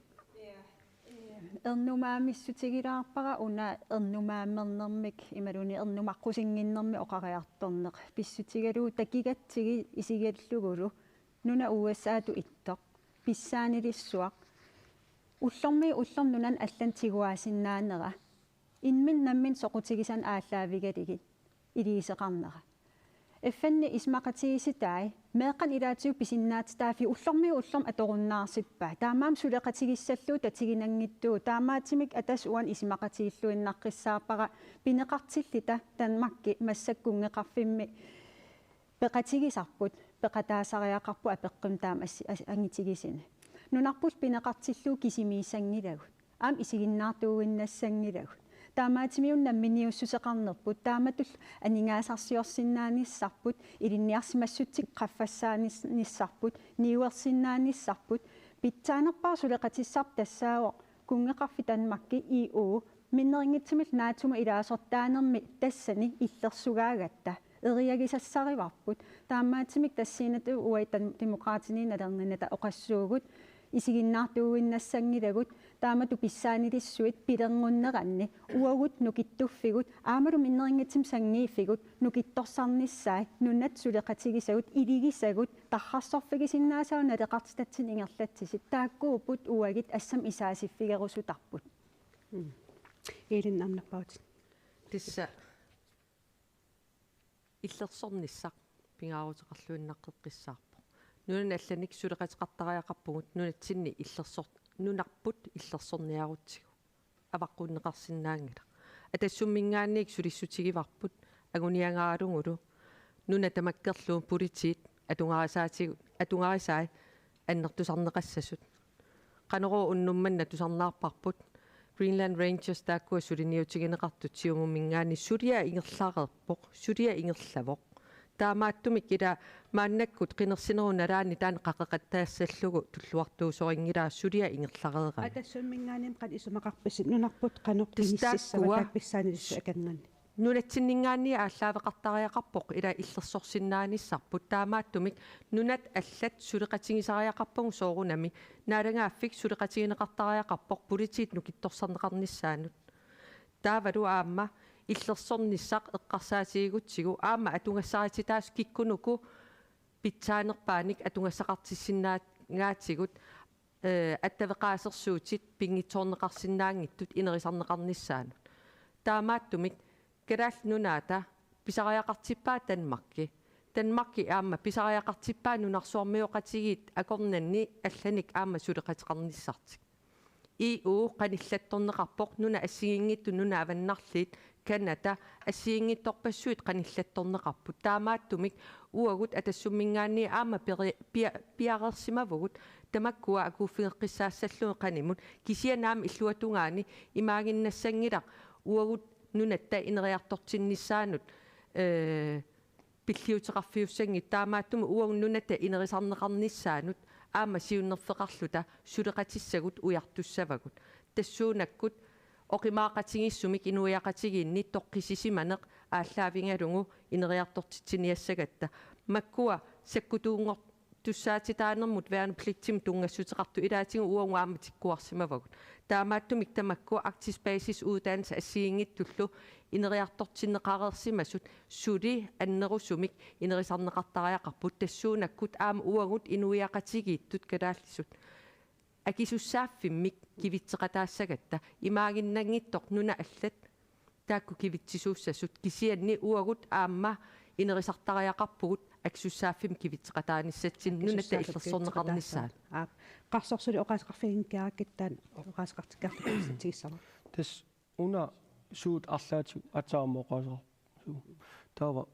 Ernumaamissutigilaarpara una ernumaammernermik imaluunniit ernumaqqusinnginnermik oqariartorneq. Pissutigalugu takugatsigit isigallugulu nuna U S A-tut ittoq. Pissaanilissuaq. Ullormiit ullormut nunanut allanut tiguaasinnaanera. Imminut nammineq soqutigisannik aallaavigalugit iliuuseqarnera. F N-ip isumaqatigiissutaat meeqqanik ilaatigut pisinnaatitaaffii ullormiit ullormut atorunnaarsippaat. Taamaammat suleqatigissallugu tatiginanngitsugut. Taamaattumik ataaseq uani isumaqatigiilluinnaqqissaarpara pineqartilluta Danmarki massakkut kunngeqarfimmi peqatigisarput, peqataasariaqarput apeqqummik taama assi-, as-, angitigisuni. Nunarput pineqartillugu kisimiissanngilagut. Aamma isiginnaartuuinnassanngilagut. Taamaattumik una namminiussuseqarnerput, taamatut aningaasarsiorsinnaanissarput, ilinniarsimassutsit qaffassaanis-, nissarput, niuersinnaanissarput, pitsaanerpaaq suleqatissarput tassaavoq kunngeqarfik Danmarki E U, minnerunngitsumillu NATO-mut ilaasortaanermi tassani illersugaagatta. Eriagisassarivarput. Taamaattumik tassiinnattut uagut Dan-, Demokraatini nalerninnata oqassuugut, isiginnaartuuinnassanngilagut, taamatut pissaanilissuit pilerngunneranni, uagut nukittuffigut, aammalu minnerunngitsumik sanngiiffigut, nukittorsarnissaat, nunat suleqatigisagut, iligisagut, tarrarsorfigisinnaasagut naleqartitatsinnik ingerlatsisut, taakkuupput uagut assammik isaasiffigerusutarput. Mm. Elin, aamma nappaavutit. Tassa illersornissaq pingaaruteqarluinnaqqissaarpoq. Nunanut allanut suleqateqartariaqarpugut nunatsinni illersor-, nunarput illersorniarutsigu. Avaqqunneqarsinnaanngilaq. Atassumminngaanniit sulissutigivarput anguniagaralugulu nuna tamakkerlugu politiit atugarisaatigut, atugarisaat annertusarneqassasut. Qanorooq unnuk manna tusarnaarparput, Greenland Rangers taakkua suliniutigineqartut Siumumminngaanniit suliaq ingerlareerpoq, suliaq ingerlavoq. Taamaattumik ila maannakkut qinersinerup nalaani taanna qaqeqattaassallugu tulluartuusorinngilaa suliaq ingerlareerami. Atassumminngaanniit qanoq isumaqarpisi nunarput qanoq inississava taakku pissaanilissuit akornanni? Nunatsinninngaanniit aallaaveqartariaqarpoq ila illersorsinnaanissarput, taamaattumik nunat allat suleqatigisariaqarpagut soorunami, naalagaaffik suleqatigineqartariaqarpoq politiit nukittorsarneqarnissaannut. Taavalu aamma illersornissaq eqqarsaatigigutsigu aamma atugassarititaasut kikkunuku pitsaanerpaanik atugassaqartissinnaagaatigut, eh, attaveqaasersuutit pinngitsoorneqarsinnaanngitsut inerisarneqarnissaannut. Taamaattumik Kalaallit Nunaata pisariaqartippaa Danmarki. Danmarki aamma pisariaqartippaa nunarsuarmioqatigiit akornanni allanik aamma suleqateqarnissartik. E U qanillattorneqarpoq, nunat assigiinngitsut, nunat avannarliit, Canada, assigiinngitsorpassuit qanillattorneqarput. Taamaattumik uagut Atassumminngaanniit aamma peri-, pia-, piareersimavugut Tamakkua akuuffigeqqissaassallugit qanimut, kisianni aamma illuatungaani imaaginnassanngilaq uagut nunatta ineriartortinnissaanut, ee, pilliuteqarfiussanngitsut, taamaattumik uagut nunatta inerisarneqarnissaanut aamma siunnerfeqarluta suleqatissagut ujartussavagut. Tassuunakkut oqimaaqatigiissumik inuiaqatigiinni toqqissisimaneq aallaavigalugu ineriartortitsiniassagatta. Makkua sakkutuunngortussaatitaanermut værnepligtimik tunngassuteqartut ilaatigut uagut aamma tikkuarsimavagut. Taamaattumik tamakku Arktisk Basis Uddannelse assigiinngitsullu ineriartortinneqareersimasut suli annerusumik inerisarneqartariaqarput, tassuunakkut aamma uagut inuiaqatigiittut kalaallisut akisussaaffimmik kivitseqataassagatta. Imaaginnanngitsoq nunat allat taakku kivitsisuussasut, kisianni uagut aamma inerisartariaqarpugut akisussaaffimmi kivitseqataanissatsinni nunatta illersorneqarnissaat. Aap. Qarsorsuli oqaaseqarfiginngikkaarakkit taanna oqaaseqartikkiartugut tigussavarput. Tassa una suut arlaatigut aatsaamma oqaaseqarpugut. Taava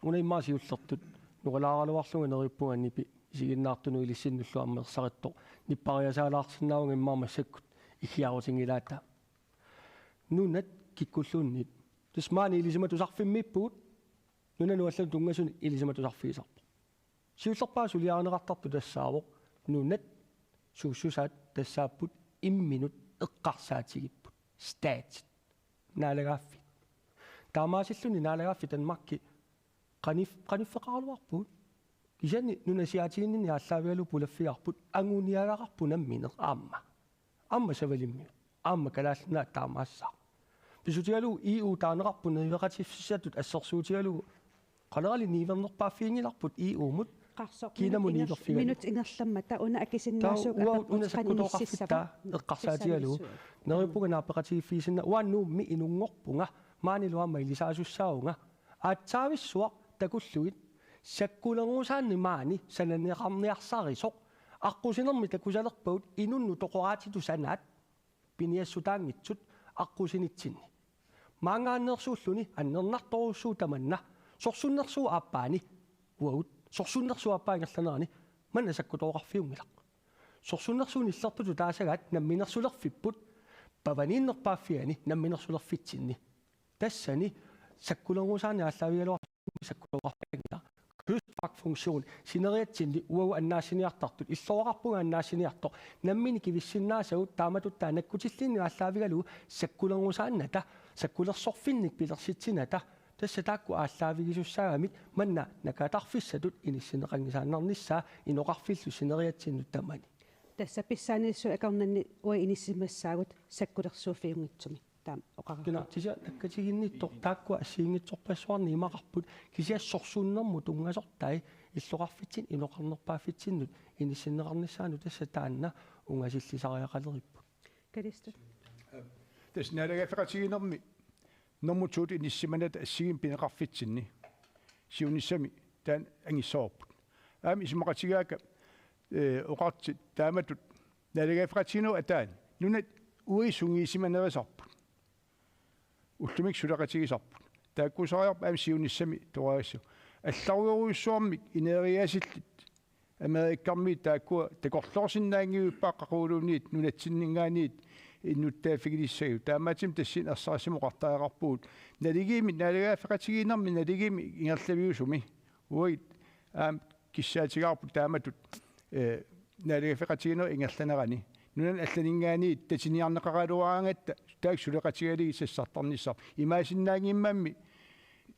una immaqa siullertut nukalaaraluarlunga neriuppunga nipi isiginnaartunut ilissinnullu aamma ersarittoq. Nippariasaalaarsinnaavunga immaqa massakkut iggiarutinngilaata. Nunat kikkulluunniit. Tassa maani ilisimatusarfimmiippugut, nunanut allanut tunngasunik ilisimatusarfigisarpoq. Siullerpaaq suliarineqartartoq tassaavoq nunat suussusaat tassaapput imminut eqqarsaatigipput. Staatsit. Naalagaaffik. Taamaasilluni naalagaaffik Danmarki qanif-, qaniffeqaraluarpugut. Kisianni nunasiaatiginninni aallaavigalugu pulaffigaarput anguniagaqarpoq nammineq aamma. Aamma Savalimmiut. Aamma Kalaallit Nunaat taamaassaaq. Pissutigalugu E U taaneqarpoq niueqatigiissitsisutut assersuutigalugu. Qalerali niuernerpaaffiginngilarput E U-mut. Qarsoq Kiinamut minut inger-, niuerfigalugu. Minut ingerlammata una akisinnaasuuk. Taava uagut una apeqqut sakkutoqarfitta qanilississava. Eqqarsaatigalugu. Sissamilissua. Neriuppunga naapeqatigiiffigisinnaavunga, uanga Nuummi inunngorpunga, maanilu aamma ilisaasussaavunga. Aatsaavissuaq takullugit sakkulerngusaanik maani sananeqarniarsarisoq. Aqqusinermi takusalerpagut inunnut toqoraatitut sanaat piniassutaanngitsut aqqusinitsinni. Maanngaanneersuulluni annernartorujussuuvoq tamanna. Sorsunnersuup aappaani uagut, sorsunnersuup aappaa ingerlanerani manna sakkutooqarfiunngilaq. Sorsunnersuup nillerputut taasagaat namminersulerfipput, pavaniinnerpaaffiani namminersulerfitsinni. Tassani sakkulerngusaanik aallaavigaluartumik sakkutooqarfianngilaq. Kystfragtfunktion, sineriatsinni uagut annaassiniartartut, illoraqarpunga annaassiniartoq, nammineq kivissinnaasagut taamatut taanna nakkutilliinnut aallaavigalugu sakkulerngusaannata, sakkulersorfinnik pilersitsinata, tassa taakku aallaavigisussaagami manna nakatarfissatut inissinneqanngisaannarnissaa inoqarfillu sineriatsinnut tamani. Tassa pissaaniissuit akornanni uagut inissisimassaagut sakkulersuuffiunngitsumik. Taama oqarput. Pingaartisia nakkatiginniittoq taakkua assigiinngitsorpassuarnik imaqarput, kisianni sorsunnermut tunngasortai illoqarfitsinni inoqarnerpaaffitsinnut inissinneqarnissaanut tassa taanna ungasillisariaqaleripput. Kalisto. Tassa naalagaaffeqatigiinnermi normu to-t inissisimanata assigiimmik pineqarfitsinni siunissami taanna angissavarput. Aamma isumaqatigaakka, eh, oqartut taamatut naalagaaffeqatigiinnerup ataani nunat uagut sungiusimanerisarput. Ullumikkut suleqatigisarput. Taakkuusariaqarpoq aamma siunissami toraassu. Allarujorujussuarmik ineriaasillit Amerikkarmiit taakkua takorloorsinnaanngivippoq qaquguliunit nunatsinninngaanniit innuttaaffigilissagipput. Taamaattumik tassani ersarissamik oqartariaqarpugut. Naligiimmik naalagaaffeqatigiinnermi naligiimmik ingerlaviusumi. Uagut aamma kissaatigaarput taamatut, eh, naalagaaffeqatigiinnerup ingerlanerani. Nunanut allaninngaanniit tatiniarneqaraluaraangatta taakku suleqatigalugit sassartarnissarput. Imaassinnaanngimmammi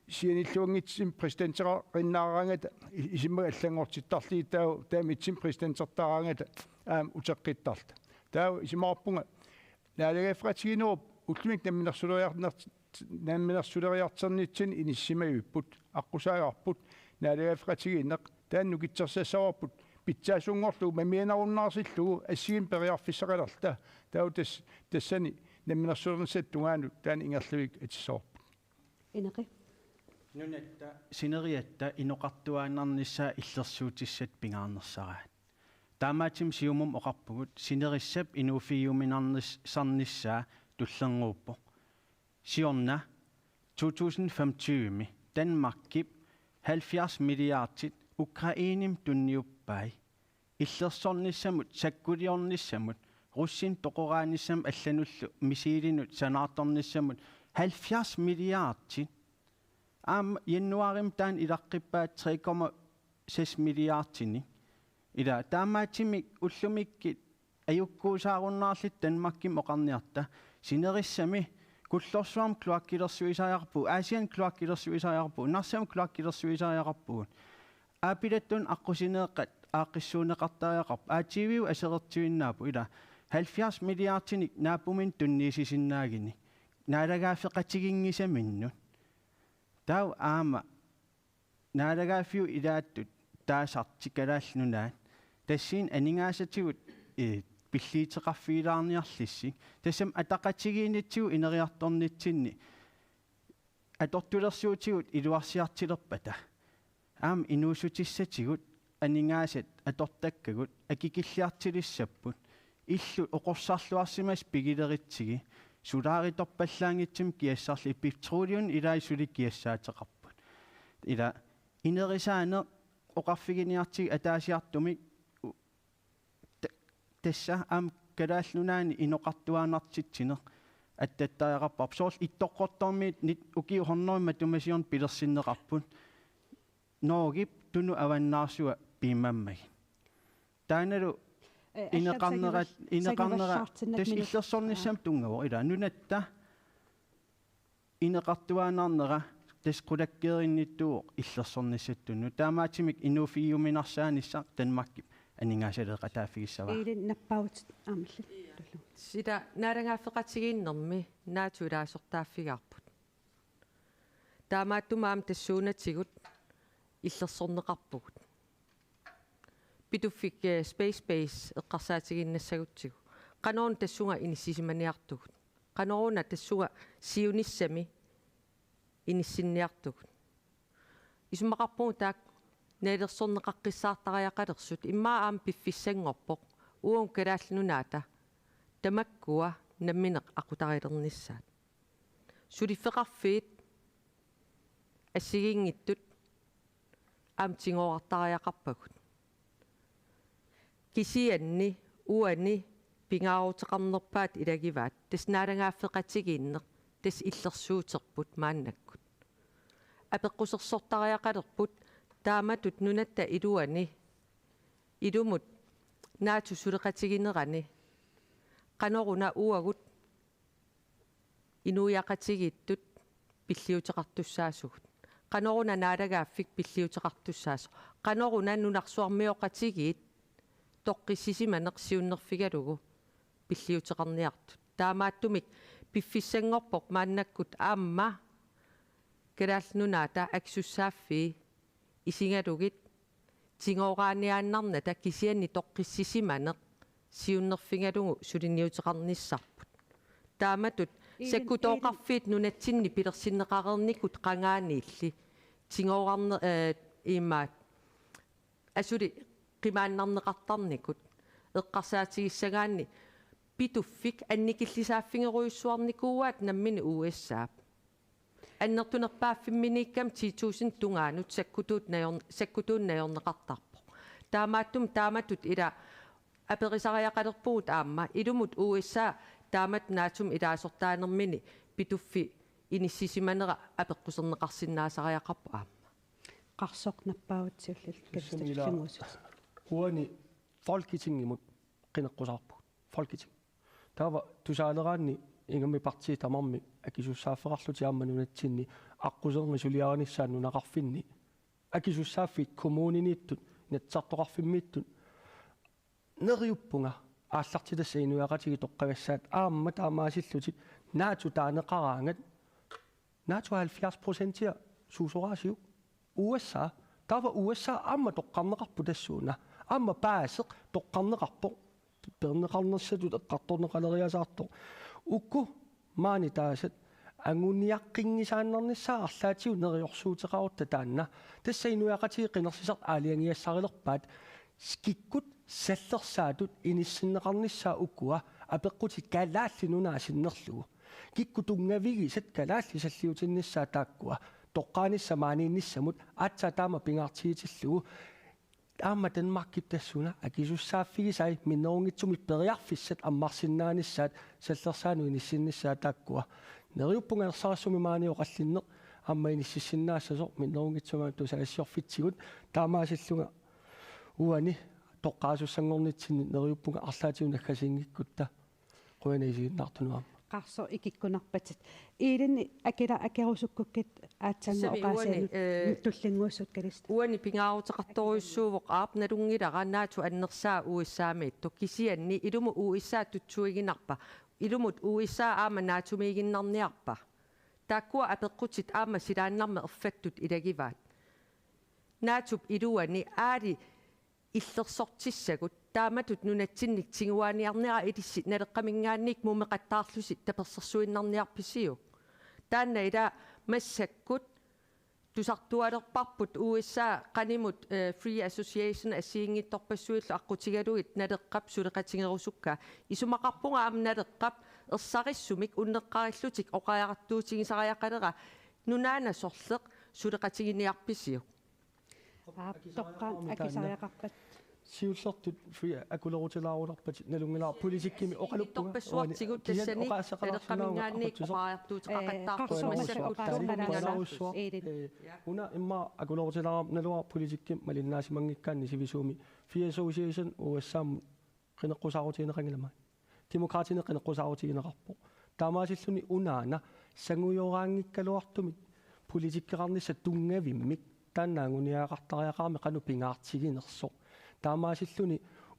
sianilluanngitsumik præsidenteqarinnaaraangata i-, isummaga allanngortittarlugit taava taava mitsimik præsidentertaraangata aamma uteqqittarluta. Taava isumaqarpunga naalagaaffeqatigiinnerup ullumikkut namminersuleriarner-, namminersuleriartornitsinni inissisimavipput, aqqusaagarput, naalagaaffeqatigiinneq, taanna nukittorsassavarput, pitsaassunngorlugu mamianarunnaarsillugu assigiimmik periarfissaqalerluta, taava tas-, tassani namminersulernissaata tungaanut taanna ingerlavikkik atissavarput. Ineqi. Nunatta sineriatta inoqartuaannarnissaa illersuutissat pingaarnersaraat. Taamaattumik Siumumi oqarpugut sinerissap inuuffigiuminarnis-, sarnissaa tullinnguuppoq. Siorna to tusind femogtyve-mi Danmarkip halvfjerds milliardit Ukrainemut tunniuppai. illersornissamut, sakkuliornissamut, russinik toqoraanissamut allanullu missilinut sanaartornissamut halvfjerds milliardit. Aamma januaarimi taanna ilaqqippaat tre komma seks milliardinik. Ila taamaattumik ullumikkut ajukkuusaarunnaarluta Danmarkimi oqarniarta. Sinerissami Kullorsuarmi kloakkilersuisariaqarpugut, Aasianni kloakkilersuisariaqarpugut, Narsami kloakkilersuisariaqarpugut. Aapilattunik aqqusineeqqat aaqqissuunneqartariaqarput, A T V-u aserortivinnaapput ila halvfjerds milliardinik naappuminnut tunniussisinnaaginik naalagaaffeqatiginngisaminnut. Taava aamma naalagaaffiup ilaattut taasartik Kalaallit Nunaat tassani aningaasatigut, eh, pilliuteqarfigilaarniarlussik. Tassami ataqatigiinnitsigut ineriartornitsinni atortulersuutigut iluarsiartulerpata aamma inuussutissatigut aningaasat atortakkagut akikilliartulissapput. Illut oqorsarluarsimasut pigilerutsigit, solaaritorpallaanngitsumik kiassarlugit, petroleumit ilaat suli kiassaateqarput. Ila inerisaaneq oqarfiginiartigu ataasiartumik u-, ta-, tassa aamma Kalaallit Nunaanni inoqartuaannartitsineq attattariaqarparput. Soorlu Ittoqqortoormiit nit-, ukiut hundrede matuma siorna pilersinneqarput. Norgep tunut avannaarsua piumammagit. Taannalu Eh, allat ineqarnerat, sagival-, ineqarnera sagivallaartinnat tassa minut. Illersornissamut tunngavoq ila nunatta ineqartuaannarnera tassa qulakkeerinnittuuvoq illersornissatut tunut. Taamaattumik inuuffigiuminarsaanissaa Danmarkip aningaasaleeqataaffigissavaa. Elin, nappaavutit aammalli. Sila naalagaaffeqatigiinnermi NATO ilaasortaaffigaarput. Taamaattumik aamma tassuunatigut illersorneqarpugut. Pituffik, eh, space base eqqarsaatigiinnassagutsigu. Qanoruna tassunga inissisimaniartugut. Qanoruna tassunga siunissami inissinniartugut. Isumaqarpugut taakku nalilersorneqaqqissaartariaqalersut immaqa aamma piffissanngorpoq uagut Kalaallit Nunaata tamakkua nammineq aqutarilernissaat. Suliffeqarfiit assigiinngitsut aamma tigoorartariaqarpagut. Kisianni uani pingaaruteqarnerpaat ilagivaat tassa naalagaaffeqatigiinneq tassa illersuuterput maannakkut. Apeqqusersortariaqalerput taamatut nunatta iluani ilumut NATO suleqatiginerani qanoruna uagut inuiaqatigiittut pilliuteqartussaasugut. Qanoruna naalagaaffik pilliuteqartussaasoq. Qanoruna nunarsuarmioqatigiit toqqissisimaneq siunnerfigalugu pilliuteqarniartut. Taamaattumik piffissanngorpoq maannakkut aamma Kalaallit Nunaata akisussaaffii isigalugit tigooraaniaannarnata kisianni toqqissisimaneq siunnerfigalugu suliniuteqarnissarput. Taamatut Iilin, sakkutooqarfiit nunatsinni pilersinneqareernikut qangaaniilli tigoorarne-, eh, imaat asuli qimaannarneqartarnikut eqqarsaatigissagaanni Pituffik annikillisaaffigerujussuarnikuuaat nammineq U S A-p. Annertunerpaaffimminiikkami ti tusind tungaanut sakkutuut najor-, sakkutuut najorneqartarpoq. Taamaattumik taamatut ila aperisariaqalerpugut aamma ilumut U S A taamatut NATO-mi ilaasortaanermini Pituffi inissisimanera apeqquserneqarsinnaasariaqarpoq aamma. Qarsoq nappaavutit siulliit Sussami ila katastassusimuusut. Uani Folketingimut qineqqusaarpugut. Folketing. Taava tusaaleraanni ingammik partiit tamarmik akisussaaffeqarlutik aamma nunatsinni aqquserngit suliarinissaat nunaqarfinni. Akisussaaffiit kommuniniittut, Inatsisartoqarfimmiittut. Neriuppunga aallartitassat inuiaqatigiit toqqagassaat aamma taamaasillutik NATO taaneqaraangat NATO halvfjerds procentia suusoraasiuk? U S A. Taava U S A aamma toqqarneqarpoq tassuuna. Aamma paaseq toqqarneqarpoq. Peerneqarnersatut eqqartorneqaleriasaartoq. Uku maani taasat anguniaqqinngisaannarnissaat arlaatigut neriorsuuteqarutta taanna. Tassa inuiaqatigiit qinersisartut aalajangigassarilerpaat. Kikkut sallersaatut inissinneqarnissaat ukua apeqqutit Kalaallit Nunaat sinnerlugu. Kikkut tunngavigisat kalaallit salliutinnissaat taakkua toqqaanissaq maaniinnissamut aatsaat taama pingaartigitillugu. aamma Danmarkip tassunga akisussaaffigisai minnerunngitsumik periarfissat ammarsinnaanissaat sallersaanut inissinnissaat taakkua. Neriuppunga ersarissumik maani oqallinneq aamma inississinnaassasoq minnerunngitsumik tusagassiorfitsigut, taamaasillunga uani toqqaasussanngornitsinni neriuppunga arlaatigut naggasiinngikkutta qujanaq isiginnaartunut aamma. Qarsoq ikikkunarpatit. Iilinni akila akerusukkukkit aatsaannguaq. Tassami uani, oqaasianut, eh, tullinnguussut Kalistaaq. Uani pingaaruteqartorujussuuvoq aap nalunngilara NATO annersaa U S A-miittoq, kisianni ilumut U S A tutsuiginarpa? Ilumut U S A aamma NATO-miiginnarniarpa? Taakkua apeqqutit aamma silaannarmik erfattut ilagivaat. NATO-p iluani aali illersortissagut taamatut nunatsinnik tiguaaniarnera ilissi Naleqqaminngaanniit mumeqattaarlusi tapersersuinnarniarpisiuk? Taanna ila massakkut tusartualerparput U S A qanimut, eh, Free Association assigiinngitsorpassuillu aqqutigalugit Naleqqap suleqatigerusukkaa. Isumaqarpunga aamma Naleqqap ersarissumik unneqqarillutik oqariartuutigisariaqalera nunaanna sorleq suleqatiginiarpisiuk? Aap, toqqaannaq akisariaqarpat. Siullertut Free akulerutilaarulerpat nalunngilara, politikkimi oqaluppunga. Siuttorpassuartigut uani kisianni tassani oqaaseqalaarsinnaavunga Naleqqaminngaanniit oqartutut. Oqariartuuteqaqattaarput. Eh, massakkut qarsoq oqalupput. Oqalupput. Oqalupput. Eh, una immaqa akulerutilaarup naluara politikkimi malinnaasimanngikkit taanna sivisuumik. Free Association U S A-mut qineqqusaarutigineqanngilaq. Demokraatini qineqqusaarutigineqarpoq. Taamaasilluni unaana sangujoraanngikkaluartumik politikkeqarnissaq tunngavimmik taanna anguniagaqartariaqarami qanoq pingaartiginersoq. Taamaasilluni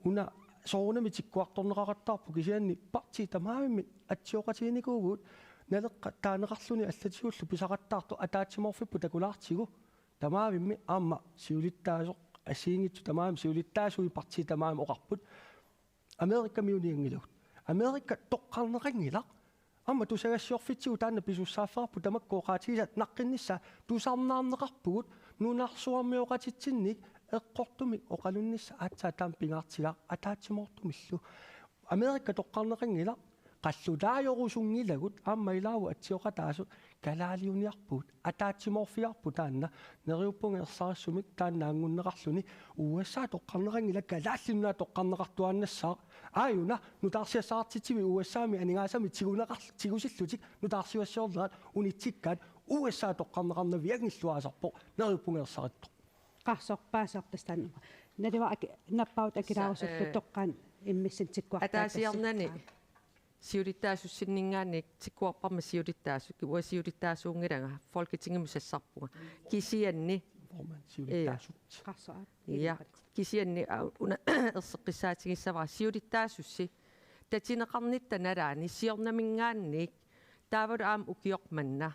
una soorunami tikkuartorneqaqattaarpoq, kisianni partiit tamaavimmik atsioqatiginikuuvugut, Naleqqap taaneqarluni allatigullu pisaqattaartoq ataatsimoorfipput takulaartigu. Tamaavimmi aamma siulittaasoq assigiinngitsut tamaavimmi siulittaasui partiit tamaavimmi oqarput: Amerikamiunianngilagut. Amerika toqqarneqanngilaq. Aamma tusagassiorfitsigut taanna pisussaaffeqarpoq, tamakku oqaatigisat naqqinnissaat tusarnaarneqarpugut, nunarsuarmioqatitsinnik eqqortumik oqalunnissaq aatsaat taama pingaartigaaq ataatsimoortumillu. Amerika toqqarneqanngilaq, qallutaajorusunngilagut, aamma ilaavoq atsioqataasut kalaaliuniarpugut, ataatsimoorfigaarput taanna. Neriuppunga ersarissumik taanna anngunneqarluni U S A toqqarneqanngilaq, Kalaallit Nunaat toqqarneqartuaannassaaq. Aajuna nutaarsiassaqartitsivik U S A-mi aningaasamik tiguneqar-, tigusillutik nutaarsiassiornerat unitsikkaat U S A toqqarneqarnavianngilluinnarpoq, neriuppunga ersarittoq. Qarsoq, paasoq tassa taanna. Naluara aki-, nappaavoq akilaarusullugu, eh, toqqaannaq immissinnut tikkuartaat. Ataasiarnani siulittaasussinninngaanniit tikkuarparma siulittaasut, uanga siulittaasuunngilanga, Folketingimut sassarpunga. Kisianni. Formand, siulittaasut. Qarsoq, aap. Ja. Kisianni, a, una erseqqissaatigissavara siulittaasussi tatineqarnitta nalaani siornaminngaanniit taavalu aamma ukioq manna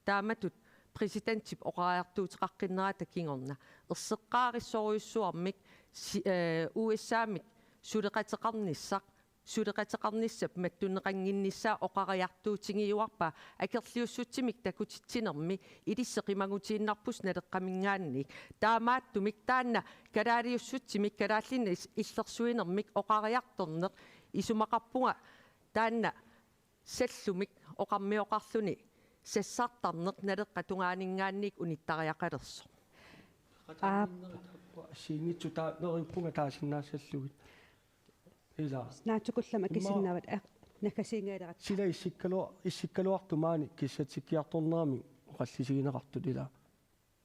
taamatut præsidentip oqariartuuteqaqqinnerata kingorna erseqqaarissorujussuarmik si-, eh, U S A-mik suleqateqarnissaq, suleqateqarnissap mattunneqannginnissaa oqariartuutigiuarpaa akerliussutsimik takutitsinermi ilissi qimagutiinnarpusi Naleqqaminngaanniit. Taamaattumik taanna kalaaliussutsimik kalaallinik is-, illersuinermik oqariartorneq isumaqarpunga taanna sallumik oqarmioqarluni sassartarneq Naleqqap tungaaninngaanniit unittariaqalersoq. Aap. Assigiinngitsut taa-, neriuppunga taasinnaassallugit. Ila. Naatsukullammik imma- akisinnaavat, eh, naggasiinngileratta. Sila issikkalua-, issikkaluartut maani kissatsikkiartorneramik oqallisigineqartut ila.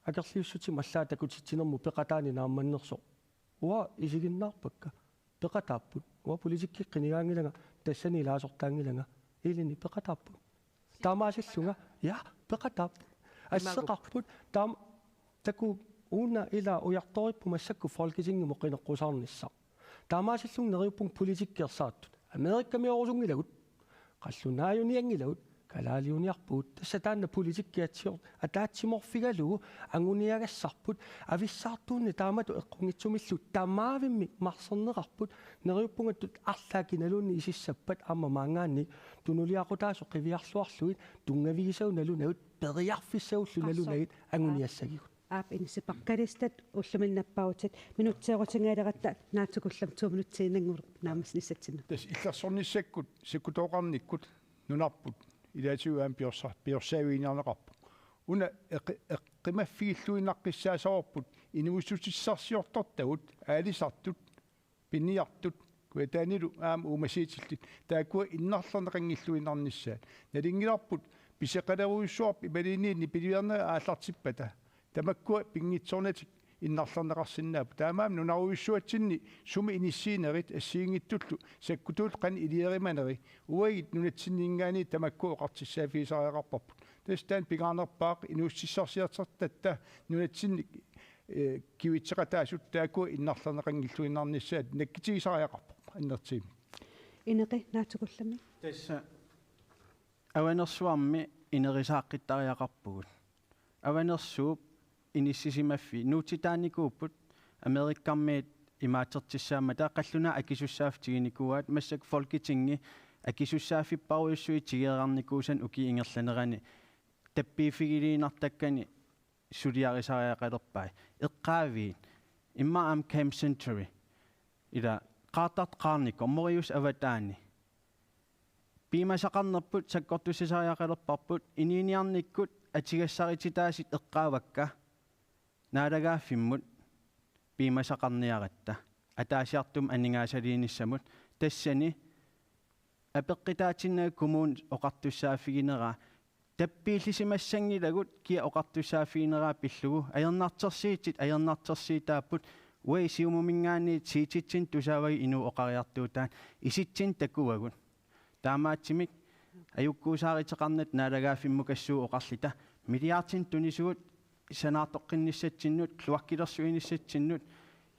Akerliussutsimut allaat takutitsinermut peqataani naammannersoq. Uanga isiginnaarpakka. Peqataapput. Uanga politikkikkut qinigaanngilanga, tassani ilaasortaanngilanga. Ilinni peqataapput. Taamaasillunga, ja, peqataapput. Asseqarput. Taam-, taku una ila ujartorippoq massakkut Folketingimut qineqqusaarnissaq. Taamaasillunga neriuppunga politikki ersarittut. Amerikamiorusunngilagut. Qallunaajunianngilagut, kalaaliuniarpugut. Tassa taanna politikki atsior-, ataatsimoorfigalugu anguniagassarput, avissaartuunneq taamatut eqqunngitsumillu tamaavimmik marserneqarput, neriuppungattut arlaat kinaluunniit isissappat aamma maanngaanniit tunuliaqutaasoq qiviarluarlugit tunngavigisagut nalunagut, periarfissagullu nalunagit anguniassagigut. Aap, inissippakka. Kalistat, ullumi nappaavutit, minutseerutinngileratta, naatsukullammik to minutsiinnannguup naammassinissatsinnut. Tassa illersornissakkut sikkutooqarnikkut nunarput ilaatigut aamma piorsa-, piorsaavigineqarpoq. Una eqi-, eq-, qimaffigilluinnaqqissaassavarput inuussutissarsiortortagut aalisartut, piniartut, Kujataanilu aamma uumasiitillit, taakkua innarlerneqanngilluinnarnissaat. Nalunngilarput pisoqalerujussuarput imaluunniit nipiliornerit aallartippata, tamakkua pinngitsoornatik innarlerneqarsinnaapput. Taamaammat nunarujussuatsinni sumi inissiinerit assigiinngitsullu sakkutuut qanoq iliorimaneri uagut nunatsinninngaanniit tamakkua oqartussaaffigisariaqarparput. Tassa taanna pingaarnerpaaq inuussutissarsiortortatta nunatsinni, eh, kivitseqataasut taakkua innarlerneqanngilluinnarnissaat nakkutigisariaqarpoq annertuumik. Ineqi naatsukullammik. Tassa Avanersuarmi inerisaaqqitariaqarpugut. Avanersuup inissisimaffiit nuutsitaanikuupput Amerikkarmiit imaattortissaammata qallunaat akisussaaffik tiginikuuaat, massakkut Folketingi akisussaaffipparujussuit tigeriarnikuusanik ukiup ingerlanerani tappiiffigiliinnartakkani suliarisariaqalerpai. Eqqaaviit, immaqa aamma Camp Century, ila qaartartut qaarnikkut, Moriussup avataani. Piumasaqarnerput sakkortussisariaqalerparput, inuuniarnikkut atugassarititaasut eqqaavakka naalagaaffimmut piumasaqarniaratta ataasiartumik aningaasaliinissamut. Tassani apeqqutaatinnagu kommunip oqartussaaffiginera, tappiillisimassanngilagut kia oqartussaaffigineraa pillugu, ajornartorsiutit ajornartorsiutaapput, uagut Siumuminngaanniit siutitsinnut tusaavagut inuup oqariartuutaanut, isitsinnut takuagut. Taamaattumik ajukkuusaaruteqarnata naalagaaffimmukassuup oqarluta, milliardinut tunisugut sanaartoqqinnissatsinnut, kloakkilersuinissatsinnut,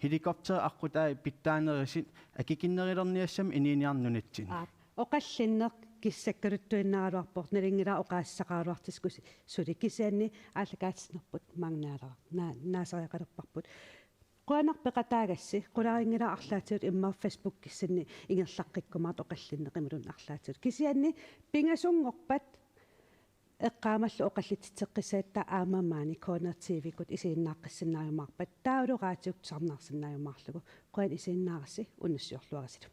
helikopteri aqqutai pitsaanerusut, akikinnerulerniassammat inuuniarneq nunatsinni. Aap, oqallinneq kissakkaluttuinnaraluarpoq, nalunngilara oqaasissaqaraluartissiuk suli, kisianni aallakaatitsinerput maanga naalera-, naa-, naasariaqalerparput. Qujanaq peqataagassi, qularinngilara arlaatigut immaqa Facebookissanni ingerlaqqikkumaartoq oqallinneq imaluunniit arlaatigut. Kisianni pingasunngorpat eqqaamallu oqallitsitseqqissatta aamma maani K N R T V-kkut isiginnaaqqissinnaajumaavarput. Taavalu raatiukkut tusarnaarsinnaajumaarlugu. Qujanaq isiginnaarassi, unnussiorluarisilu.